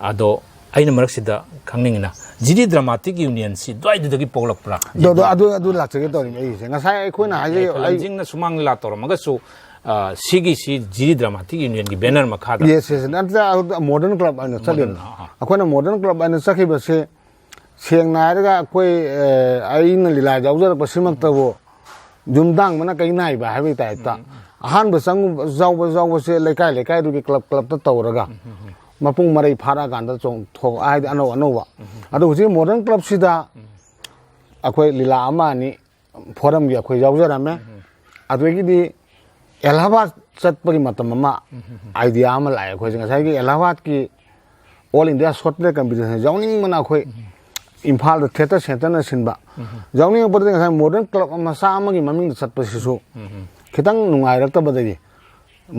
ꯑꯗꯣ ꯑꯩꯅ ꯃꯔꯛꯁꯤꯗ ꯈꯪꯅꯤꯡꯉꯤꯅ, ꯖꯤꯔꯤ ꯗ꯭ꯔꯃꯥꯇꯤꯛ ꯌꯨꯅꯤꯌꯟꯁꯤ ꯑꯗꯨꯋꯥꯏꯗꯨꯗꯒꯤ ꯄꯣꯛꯂꯛꯄ꯭ꯔꯥ? ꯑꯗꯣ, ꯑꯗꯣ, ꯑꯗꯨ, ꯑꯗꯨ ꯂꯥꯛꯆꯒꯦ ꯇꯧꯔꯤꯅꯤ ꯑꯩꯁꯦ꯫ ꯉꯁꯥꯏ ꯑꯩꯈꯣꯏꯅ ꯍꯥꯏꯖꯩ, ꯑꯩ ꯂꯝꯖꯤꯡꯅ ꯁꯨꯃꯥꯡ ꯂꯤꯂꯥ ꯇꯧꯔꯝꯃꯒꯁꯨ, ꯑ, ꯁꯤꯒꯤꯁꯤ ꯖꯤꯔꯤ ꯗ꯭ꯔꯃꯥꯇꯤꯛ ꯌꯨꯅꯤꯌꯟꯒꯤ ꯕꯦꯅꯔ ꯃꯈꯥꯗ꯫ Yes, yes. ꯅꯠꯇ꯭ꯔ ꯃꯣꯗꯔꯟ ꯀ꯭ꯂꯕ ꯍꯥꯏꯅ ꯆꯠꯂꯤꯕꯅꯤ꯫ ꯑꯥ, ꯑꯥ꯫ ꯑꯩꯈꯣꯏꯅ ꯃꯣꯗꯔꯟ ꯀ꯭ꯂꯕ ꯍꯥꯏꯅ ꯆꯠꯈꯤꯕꯁꯦ, ꯁꯦꯡꯅ ꯍꯥꯏꯔꯒ ꯑꯩꯈꯣꯏ, ꯑ, ꯑꯩꯅ ꯂꯤꯂꯥ ꯌꯥꯎꯖꯔꯛꯄꯁꯤꯃꯛꯇꯕꯨ ꯌꯨꯝꯗꯥꯡꯕꯅ ꯀꯩ ꯅꯥꯏꯕ ꯍꯥꯏꯕꯒꯤ ꯇꯥꯏꯞꯇ, ꯑꯍꯥꯟꯕ ꯆꯪꯉꯨꯕ, ꯌꯥꯎꯕ, ꯌꯥꯎꯕꯁꯦ ꯂꯩꯀꯥꯏ ꯂꯩꯀꯥꯏꯗꯨꯒꯤ ꯀ꯭ꯂꯕ, ꯀ꯭ꯂꯕꯇ ꯇꯧꯔꯒ ꯃꯄꯨꯡ ꯃꯔꯩ ꯐꯥꯔꯛꯑꯀꯥꯟꯗ ꯆꯣꯡꯊꯣꯛ ꯍꯥꯏꯗꯤ ꯑꯅꯧ ꯑꯅꯧꯕ꯫ ꯑꯗꯣ ꯍꯧꯖꯤꯛ ꯃꯣꯗꯔꯟ ꯀ꯭ꯂꯕꯁꯤꯗ ꯑꯩꯈꯣꯏ ꯂꯤꯂꯥ ꯑꯃ ꯑꯅꯤ ꯐꯣꯔꯝꯒꯤ ꯑꯩꯈꯣꯏ ꯌꯥꯎꯖꯔꯝꯃꯦ꯫ ꯑꯗꯨꯗꯒꯤꯗꯤ ꯑꯦꯂꯥꯍꯥꯕꯥꯗ ꯆꯠꯄꯒꯤ ꯃꯇꯝ ꯑꯃ ꯑꯥꯏꯗꯤꯌꯥ ꯑꯃ ꯂꯥꯛꯑꯦ ꯑꯩꯈꯣꯏꯁꯦ꯫ ꯉꯁꯥꯏꯒꯤ ꯑꯦꯂꯥꯍꯥꯕꯥꯗꯀꯤ all India short play competition ꯌꯥꯎꯅꯤꯡꯕꯅ ꯑꯩꯈꯣꯏ ꯏꯝꯐꯥꯜꯗ ꯊꯤꯌꯦꯇꯔ ꯁꯦꯟꯇꯔꯅ ꯁꯤꯟꯕ꯫ ꯌꯥꯎꯅꯤꯡꯉꯛꯄꯗꯒꯤ ꯉꯁꯥꯏ ꯃꯣꯗꯔꯟ ꯀ꯭ꯂꯕ ꯃꯆꯥ ꯑꯃꯒꯤ ꯃꯃꯤꯡꯗ ꯆꯠꯄꯁꯤꯁꯨ ꯈꯤꯇꯪ ꯅꯨꯡꯉꯥꯏꯔꯛꯇꯕꯗꯒꯤ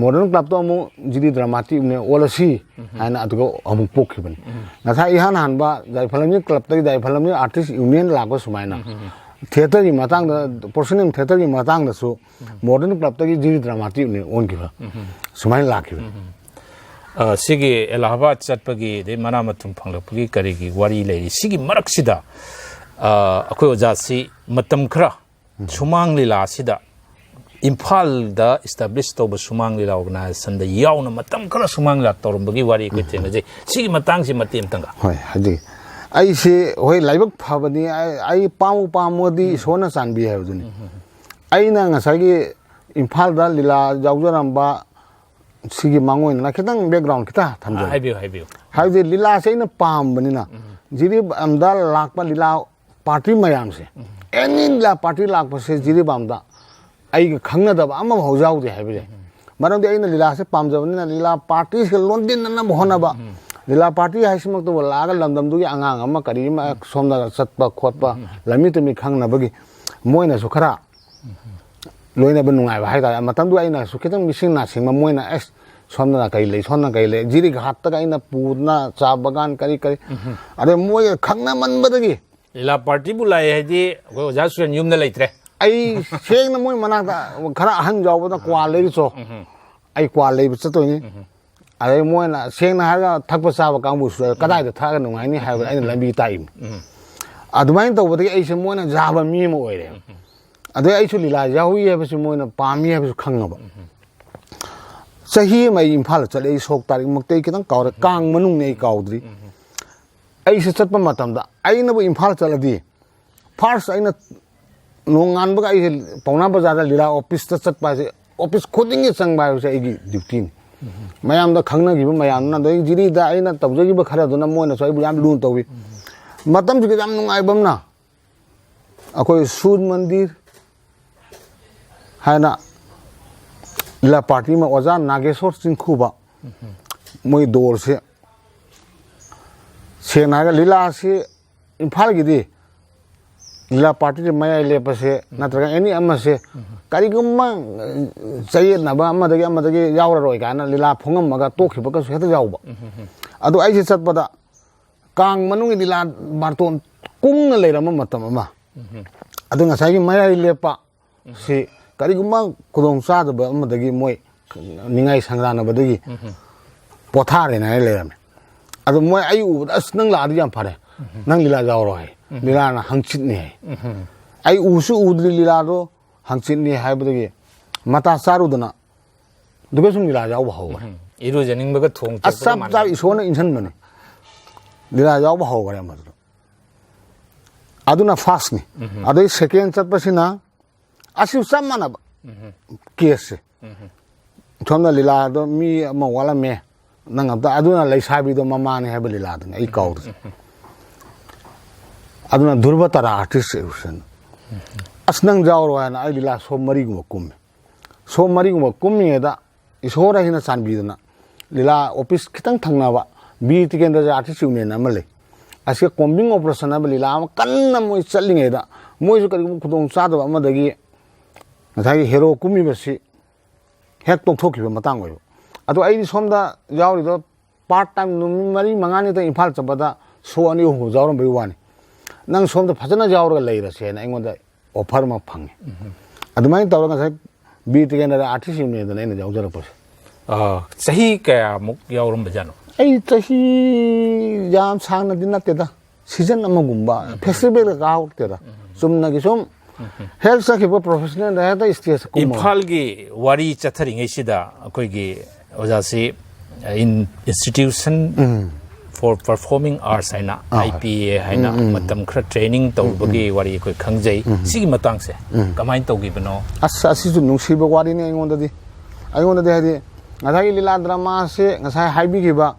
ꯃꯣꯗꯔꯟ ꯀ꯭ꯂꯕꯇꯣ ꯑꯃꯨꯛ ꯖꯤꯔꯤ ꯗ꯭ꯔꯃꯥꯇꯤꯛꯅꯦ ꯑꯣꯜꯂꯁꯤ ꯍꯥꯏꯅ ꯑꯗꯨꯒ ꯑꯃꯨꯛ ꯄꯣꯛꯈꯤꯕꯅꯤ꯫ ꯉꯁꯥꯏ ꯏꯍꯥꯟ ꯍꯥꯟꯕ ꯌꯥꯏꯐꯂꯝꯖꯤꯡ ꯀ꯭ꯂꯕꯇꯒꯤ ꯌꯥꯏꯐꯂꯝꯖꯤꯡ ꯑꯥꯔꯇꯤꯁ ꯌꯨꯅꯤꯌꯟ ꯂꯥꯛꯄ ꯁꯨꯃꯥꯏꯅ ꯊꯤꯌꯦꯇꯔꯒꯤ ꯃꯇꯥꯡꯗ, ꯄ꯭ꯔꯣꯐꯦꯁꯅꯦꯜ ꯊꯤꯌꯦꯇꯔꯒꯤ ꯃꯇꯥꯡꯗꯁꯨ ꯃꯣꯗꯔꯟ ꯀ꯭ꯂꯕꯇꯒꯤ ꯖꯤꯔꯤ ꯗ꯭ꯔꯃꯥꯇꯤꯛꯅꯦ ꯑꯣꯟꯈꯤꯕ ꯁꯨꯃꯥꯏꯅ ꯂꯥꯛꯈꯤꯕꯅꯤ꯫ ꯑ, ꯁꯤꯒꯤ ꯑꯦꯂꯥꯍꯥꯕꯥꯗ ꯆꯠꯄꯒꯤ ꯑꯗꯩ ꯃꯅꯥ ꯃꯊꯨꯝ ꯐꯪꯂꯛꯄꯒꯤ ꯀꯔꯤꯒꯤ ꯋꯥꯔꯤ ꯂꯩꯔꯤ? ꯁꯤꯒꯤ ꯃꯔꯛꯁꯤꯗ, ꯑ, ꯑꯩꯈꯣꯏ ꯑꯣꯖꯥꯁꯤ ꯃꯇꯝ ꯈꯔ ꯁꯨꯃꯥꯡ ꯂꯤꯂꯥꯁꯤꯗ, ꯏꯝꯐꯥꯜꯗ ꯏꯁꯇꯥꯕ꯭ꯂꯤꯁ ꯇꯧꯕ ꯁꯨꯃꯥꯡ ꯂꯤꯂꯥ ꯑꯣꯔꯒꯅꯥꯏꯖꯦꯁꯟꯗ ꯌꯥꯎꯅ ꯃꯇꯝ ꯈꯔ ꯁꯨꯃꯥꯡ ꯂꯤꯂꯥ ꯇꯧꯔꯝꯕꯒꯤ ꯋꯥꯔꯤ ꯑꯩꯈꯣꯏ ꯊꯦꯡꯅꯖꯩ꯫ ꯁꯤꯒꯤ ꯃꯇꯥꯡꯁꯤ ꯃꯇꯦꯛ ꯑꯃꯇꯪꯒ꯫ ꯍꯣꯏ, ꯍꯥꯏꯗꯤ ꯑꯩꯁꯤ, ꯍꯣꯏ, ꯂꯥꯏꯕꯛ ꯐꯕꯅꯤ, ꯑꯩ, ꯑꯩ ꯄꯥꯝꯃꯨ ꯄꯥꯝꯃꯨꯔꯗꯤ ꯏꯁꯣꯔꯅ ꯆꯥꯟꯕꯤ ꯍꯥꯏꯕꯗꯨꯅꯤ꯫ ꯑꯩꯅ ꯉꯁꯥꯏꯒꯤ ꯏꯝꯐꯥꯜꯗ ꯂꯤꯂꯥ ꯌꯥꯎꯖꯔꯝꯕ ꯁꯤꯒꯤ ꯃꯥꯡꯑꯣꯏꯅꯅ ꯈꯤꯇꯪ ꯕꯦꯛꯒ꯭ꯔꯥꯎꯟ ꯈꯤꯇꯪ ꯊꯝꯖꯒꯦ꯫ ꯍꯥꯏꯕꯤꯌꯨ ꯍꯥꯏꯕꯤꯌꯨ꯫ ꯍꯥꯏꯕꯗꯤ ꯂꯤꯂꯥꯁꯦ ꯑꯩꯅ ꯄꯥꯝꯕꯅꯤꯅ ꯖꯤꯔꯤꯕꯥꯝꯗ ꯂꯥꯛꯄ ꯂꯤꯂꯥ ꯄꯥꯔꯇꯤ ꯃꯌꯥꯝꯁꯦ, ꯑꯦꯅꯤ ꯂꯤꯂꯥ ꯄꯥꯔꯇꯤ ꯂꯥꯛꯄꯁꯦ ꯖꯤꯔꯤꯕꯥꯝꯗ ꯑꯩꯒ ꯈꯪꯅꯗꯕ ꯑꯃꯐꯥꯎ ꯌꯥꯎꯗꯦ ꯍꯥꯏꯕꯁꯦ꯫ ꯃꯔꯝꯗꯤ ꯑꯩꯅ ꯂꯤꯂꯥꯁꯦ ꯄꯥꯝꯖꯕꯅꯤꯅ ꯂꯤꯂꯥ ꯄꯥꯔꯇꯤꯁꯤꯒ ꯂꯣꯟꯗꯤꯟꯅꯅꯕ ꯍꯣꯠꯅꯕ, ꯂꯤꯂꯥ ꯄꯥꯔꯇꯤ ꯍꯥꯏꯁꯤꯃꯛꯇꯕꯨ ꯂꯥꯛꯑꯒ ꯂꯝꯗꯝꯗꯨꯒꯤ ꯑꯉꯥꯡ ꯑꯃ ꯀꯔꯤ ꯑꯃ ꯁꯣꯝꯗ ꯆꯠꯄ ꯈꯣꯠꯄ, ꯂꯝꯃꯤ ꯇꯨꯃꯤ ꯈꯪꯅꯕꯒꯤ ꯃꯣꯏꯅꯁꯨ ꯈꯔ ꯂꯣꯏꯅꯕ ꯅꯨꯡꯉꯥꯏꯕ ꯍꯥꯏꯇꯥꯔꯦ꯫ ꯃꯇꯝꯗꯨ ꯑꯩꯅꯁꯨ ꯈꯤꯇꯪ ꯃꯤꯁꯤꯡ ꯅꯥꯁꯤꯡꯕ, ꯃꯣꯏꯅ ꯑꯦꯁ ꯁꯣꯝꯗꯅ ꯀꯔꯤ ꯂꯩ, ꯁꯣꯝꯗꯅ ꯀꯔꯤ ꯂꯩ, ꯖꯤꯔꯤ ꯘꯥꯠꯇꯒ ꯑꯩꯅ ꯄꯨꯗꯅ ꯆꯥ ꯕꯒꯥꯟ ꯀꯔꯤ ꯀꯔꯤ, ꯑꯗꯩ ꯃꯣꯏꯒ ꯈꯪꯅꯃꯟꯕꯗꯒꯤ ꯂꯤꯂꯥ ꯄꯥꯔꯇꯤꯕꯨ ꯂꯥꯛꯑꯦ ꯍꯥꯏꯗꯤ ꯑꯩꯈꯣꯏ ꯑꯣꯖꯥ ꯁꯨꯔꯦꯟ ꯌꯨꯝꯗ ꯂꯩꯇ꯭ꯔꯦ꯫ ꯑꯩ ꯁꯦꯡꯅ ꯃꯣꯏ ꯃꯅꯥꯛꯇ ꯈꯔ ꯑꯍꯟ ꯌꯥꯎꯕꯗ ꯀ꯭ꯋꯥ ꯂꯩꯔꯨꯆꯣ, ꯑꯩ ꯀ꯭ꯋꯥ ꯂꯩꯕ ꯆꯠꯇꯣꯏꯅꯤ꯫ ꯑꯗꯩ ꯃꯣꯏꯅ ꯁꯦꯡꯅ ꯍꯥꯏꯔꯒ ꯊꯛꯄ ꯆꯥꯕ ꯀꯥꯡꯕꯨꯁꯨ ꯀꯗꯥꯏꯗ ꯊꯛꯑꯒ ꯅꯨꯡꯉꯥꯏꯅꯤ ꯍꯥꯏꯕꯗ ꯑꯩꯅ ꯂꯝꯕꯤ ꯇꯥꯛꯏꯅꯤ꯫ ꯑꯗꯨꯃꯥꯏꯅ ꯇꯧꯕꯗꯒꯤ ꯑꯩꯁꯦ ꯃꯣꯏꯅ ꯌꯥꯕ ꯃꯤ ꯑꯃ ꯑꯣꯏꯔꯦ꯫ ꯑꯗꯩ ꯑꯩꯁꯨ ꯂꯤꯂꯥ ꯌꯥꯎꯔꯤ ꯍꯥꯏꯕꯁꯤ ꯃꯣꯏꯅ ꯄꯥꯝꯃꯤ ꯍꯥꯏꯕꯁꯨ ꯈꯪꯉꯕ꯫ ꯆꯍꯤ ꯑꯃ ꯑꯩ ꯏꯝꯐꯥꯜꯗ ꯆꯠꯂꯦ꯫ ꯑꯩ ꯁꯣꯛ ꯇꯥꯔꯤꯛꯃꯛꯇꯤ ꯑꯩ ꯈꯤꯇꯪ ꯀꯥꯎꯔꯦ, ꯀꯥꯡ ꯃꯅꯨꯡꯅꯤ ꯑꯩ ꯀꯥꯎꯗ꯭ꯔꯤ꯫ ꯑꯩꯁꯦ ꯆꯠꯄ ꯃꯇꯝꯗ ꯑꯩꯅꯕꯨ ꯏꯝꯐꯥꯜ ꯆꯠꯂꯗꯤ ꯐꯥꯔꯁ ꯑꯩꯅ ꯅꯣꯡꯉꯥꯟꯕꯒ ꯑꯩꯁꯦ ꯄꯥꯎꯅꯥ ꯕꯖꯥꯔꯗ ꯂꯤꯂꯥ ꯑꯣꯐꯤꯁꯇ ꯆꯠꯄ ꯍꯥꯏꯁꯦ, ꯑꯣꯐꯤꯁ ꯈꯨꯗꯤꯡꯒꯤ ꯆꯪꯕ ꯍꯥꯏꯕꯁꯦ ꯑꯩꯒꯤ ꯗ꯭ꯌꯨꯇꯤꯅꯤ꯫ ꯃꯌꯥꯝꯗ ꯈꯪꯅꯈꯤꯕ ꯃꯌꯥꯝꯗꯨꯅ, ꯑꯗꯩ ꯖꯤꯔꯤꯗ ꯑꯩꯅ ꯇꯧꯖꯈꯤꯕ ꯈꯔꯗꯨꯅ ꯃꯣꯏꯅꯁꯨ ꯑꯩꯕꯨ ꯌꯥꯝ ꯂꯨꯅ ꯇꯧꯏ꯫ ꯃꯇꯝꯁꯤꯗ ꯌꯥꯝ ꯅꯨꯡꯉꯥꯏꯕ ꯑꯃꯅ ꯑꯩꯈꯣꯏ ꯁꯨꯔ ꯃꯟꯗꯤꯔ ꯍꯥꯏꯅ ꯂꯤꯂꯥ ꯄꯥꯔꯇꯤ ꯑꯃ ꯑꯣꯖꯥ ꯅꯥꯒꯦꯁꯣꯔ ꯆꯤꯡꯈꯨꯕ, ꯃꯣꯏ ꯗꯣꯔꯁꯦ ꯁꯦꯡꯅ ꯍꯥꯏꯔꯒ ꯂꯤꯂꯥꯁꯤ ꯏꯝꯐꯥꯜꯒꯤꯗꯤ ꯂꯤꯂꯥ ꯄꯥꯔꯇꯤꯁꯦ ꯃꯌꯥꯏ ꯂꯦꯞꯄꯁꯦ ꯅꯠꯇ꯭ꯔꯒ ꯑꯦꯅꯤ ꯑꯃꯁꯦ ꯀꯔꯤꯒꯨꯝꯕ ꯆꯌꯦꯠꯅꯕ ꯑꯃꯗꯒꯤ ꯑꯃꯗꯒꯤ ꯌꯥꯎꯔꯔꯣꯏ ꯀꯥꯏꯅ ꯂꯤꯂꯥ ꯐꯣꯡꯉꯝꯃꯒ ꯇꯣꯛꯈꯤꯕꯒꯁꯨ ꯍꯦꯛꯇ ꯌꯥꯎꯕ꯫ ꯑꯗꯣ ꯑꯩꯁꯦ ꯆꯠꯄꯗ ꯀꯥꯡ ꯃꯅꯨꯡꯒꯤ ꯂꯤꯂꯥ ꯃꯥꯔꯇꯣꯟ ꯀꯨꯡꯅ ꯂꯩꯔꯝꯕ ꯃꯇꯝ ꯑꯃ, ꯑꯗꯨ ꯉꯁꯥꯏꯒꯤ ꯃꯌꯥꯏ ꯂꯦꯞꯄ ꯁꯤ ꯀꯔꯤꯒꯨꯝꯕ ꯈꯨꯗꯣꯡ ꯆꯥꯗꯕ ꯑꯃꯗꯒꯤ ꯃꯣꯏ ꯅꯤꯡꯉꯥꯏ ꯁꯪꯗꯥꯅꯕꯗꯒꯤ ꯄꯣꯊꯥꯔꯦꯅ ꯍꯥꯏ ꯂꯩꯔꯝꯃꯦ꯫ ꯑꯗꯣ ꯃꯣꯏ ꯑꯩ ꯎꯕꯗ, "ꯑꯁ, ꯅꯪ ꯂꯥꯛꯑꯗꯤ ꯌꯥꯝ ꯐꯔꯦ, ꯅꯪ ꯂꯤꯂꯥ ꯌꯥꯎꯔꯣ" ꯍꯥꯏ꯫ ꯂꯤꯂꯥꯅ ꯍꯪꯆꯤꯠꯅꯤ ꯍꯥꯏ꯫ ꯑꯩ ꯎꯁꯨ ꯎꯗ꯭ꯔꯤ ꯂꯤꯂꯥꯗꯣ, ꯍꯪꯆꯤꯠꯅꯤ ꯍꯥꯏꯕꯗꯒꯤ ꯃꯇꯥ ꯆꯥꯔꯨꯗꯅ ꯑꯗꯨꯒ ꯁꯨꯝ ꯂꯤꯂꯥ ꯌꯥꯎꯕ ꯍꯧꯈ꯭ꯔꯦ꯫ ꯏꯔꯨꯖꯅꯤꯡꯕꯒ ꯊꯣꯡ ꯑꯁ, ꯆꯞ ꯆꯥꯕ ꯏꯁꯣꯔꯅ ꯏꯟꯁꯤꯟꯕꯅꯤ꯫ ꯂꯤꯂꯥ ꯌꯥꯎꯕ ꯍꯧꯈ꯭ꯔꯦ ꯃꯗꯨꯗ꯫ ꯑꯗꯨꯅ ꯐꯥꯔꯁꯅꯤ꯫ ꯑꯗꯩ ꯁꯦꯀꯦꯟ ꯆꯠꯄꯁꯤꯅ ꯑꯁꯤꯁꯨ ꯆꯞ ꯃꯥꯟꯅꯕ ꯀꯦꯁꯁꯦ꯫ ꯁꯣꯝꯗ ꯂꯤꯂꯥꯗꯣ ꯃꯤ ꯑꯃ ꯋꯥꯠꯂꯝꯃꯦ, ꯅꯪ ꯑꯝꯇ, ꯑꯗꯨꯅ ꯂꯩꯁꯥꯕꯤꯗꯣ ꯃꯃꯥꯅꯦ ꯍꯥꯏꯕ ꯂꯤꯂꯥꯗꯨꯅꯦ ꯑꯩ ꯀꯥꯎꯗ꯭ꯔꯦ꯫ ꯑꯗꯨꯅ ꯙ꯭ꯔꯨꯕ ꯇꯥꯔꯥ ꯑꯥꯔꯇꯤꯁ ꯑꯁ, ꯅꯪ ꯌꯥꯎꯔꯣ ꯍꯥꯏꯅ ꯑꯩ ꯂꯤꯂꯥ ꯁꯣ ꯃꯔꯤꯒꯨꯝꯕ ꯀꯨꯝꯃꯦ꯫ ꯁꯣ ꯃꯔꯤꯒꯨꯝꯕ ꯀꯨꯝꯃꯤꯉꯩꯗ ꯏꯁꯣꯔ ꯑꯁꯤꯅ ꯆꯥꯟꯕꯤꯗꯨꯅ ꯂꯤꯂꯥ ꯑꯣꯐꯤꯁ ꯈꯤꯇꯪ ꯊꯪꯅꯕ ꯕꯤꯔ ꯇꯤꯀꯦꯟꯗ꯭ꯔꯖꯥ ꯑꯥꯔꯇꯤꯁ ꯌꯨꯅꯤꯌꯟ ꯑꯃ ꯂꯩ꯫ ꯑꯁꯤꯒ ꯀꯣꯝꯕꯤꯡ ꯑꯣꯄꯔꯦꯁꯟ ꯍꯥꯏꯕ ꯂꯤꯂꯥ ꯑꯃ ꯀꯟꯅ ꯃꯣꯏ ꯆꯠꯂꯤꯉꯩꯗ, ꯃꯣꯏꯁꯨ ꯀꯔꯤꯒꯨꯝꯕ ꯈꯨꯗꯣꯡ ꯆꯥꯗꯕ ꯑꯃꯗꯒꯤ ꯉꯁꯥꯏꯒꯤ ꯍꯦꯔꯣ ꯀꯨꯝꯃꯤꯕꯁꯤ ꯍꯦꯛ ꯇꯣꯛꯊꯣꯛꯈꯤꯕ ꯃꯇꯥꯡ ꯑꯣꯏꯕ꯫ ꯑꯗꯣ ꯑꯩꯗꯤ ꯁꯣꯝꯗ ꯌꯥꯎꯔꯤꯗꯣ ꯄꯥꯔꯠ ꯇꯥꯏꯝ, ꯅꯨꯃꯤꯠ ꯃꯔꯤ ꯃꯉꯥꯅꯤꯗ ꯏꯝꯐꯥꯜ ꯆꯠꯄꯗ ꯁꯣ ꯑꯅꯤ ꯑꯍꯨꯝ ꯌꯥꯎꯔꯝꯕꯒꯤ ꯋꯥꯅꯤ꯫ ꯅꯪ ꯁꯣꯝꯗ ꯐꯖꯅ ꯌꯥꯎꯔꯒ ꯂꯩꯔꯁꯦꯅ ꯑꯩꯉꯣꯟꯗ ꯑꯣꯐꯔ ꯑꯃ ꯐꯪꯉꯤ꯫ ꯑꯗꯨꯃꯥꯏꯅ ꯇꯧꯔꯒ ꯉꯁꯥꯏ ꯕꯤꯔ ꯇꯤꯀꯦꯟꯗ꯭ꯔ ꯑꯥꯔꯇꯤꯁ ꯌꯨꯅꯤꯌꯟꯗꯅ ꯑꯩꯅ ꯌꯥꯎꯖꯔꯛꯄꯁꯦ꯫ ꯑꯥ, ꯆꯍꯤ ꯀꯌꯥꯃꯨꯛ ꯌꯥꯎꯔꯝꯕꯖꯥꯠꯅꯣ? ꯑꯩ ꯆꯍꯤ ꯌꯥꯝ ꯁꯥꯡꯅꯗꯤ ꯅꯠꯇꯦꯗ, ꯁꯤꯖꯟ ꯑꯃꯒꯨꯝꯕ, ꯐꯦꯁꯇꯤꯚꯦꯜꯒ ꯀꯥꯍꯧꯔꯛꯇꯦꯗ꯫ ꯆꯨꯝꯅꯒꯤ ꯁꯨꯝ ꯍꯦꯛ ꯆꯠꯈꯤꯕ ꯄ꯭ꯔꯣꯐꯦꯁꯅꯦꯜꯗ ꯍꯦꯛꯇ ꯁ꯭ꯇꯦꯖꯇ ꯀꯨꯝꯃꯒ꯫ ꯏꯝꯐꯥꯜꯒꯤ ꯋꯥꯔꯤ ꯆꯠꯊꯔꯤꯉꯩꯁꯤꯗ ꯑꯩꯈꯣꯏꯒꯤ ꯑꯣꯖꯥꯁꯤ in institution for performing arts ꯍꯥꯏꯅ, ꯑꯥ, ꯑꯥꯏ ꯄꯤ ꯑꯦ ꯍꯥꯏꯅ, ꯃꯇꯝ ꯈꯔ ꯇ꯭ꯔꯦꯅꯤꯡ ꯇꯧꯔꯨꯕꯒꯤ ꯋꯥꯔꯤ ꯑꯩꯈꯣꯏ ꯈꯪꯖꯩ꯫ ꯁꯤꯒꯤ ꯃꯇꯥꯡꯁꯦ ꯀꯃꯥꯏꯅ ꯇꯧꯈꯤꯕꯅꯣ? ꯑꯁ, ꯑꯁꯤꯁꯨ ꯅꯨꯡꯁꯤꯕ ꯋꯥꯔꯤꯅꯤ ꯑꯩꯉꯣꯟꯗꯗꯤ꯫ ꯑꯩꯉꯣꯟꯗꯗꯤ ꯍꯥꯏꯗꯤ ꯉꯁꯥꯏꯒꯤ ꯂꯤꯂꯥ ꯗ꯭ꯔꯃꯥꯁꯦ ꯉꯁꯥꯏ ꯍꯥꯏꯕꯤꯈꯤꯕ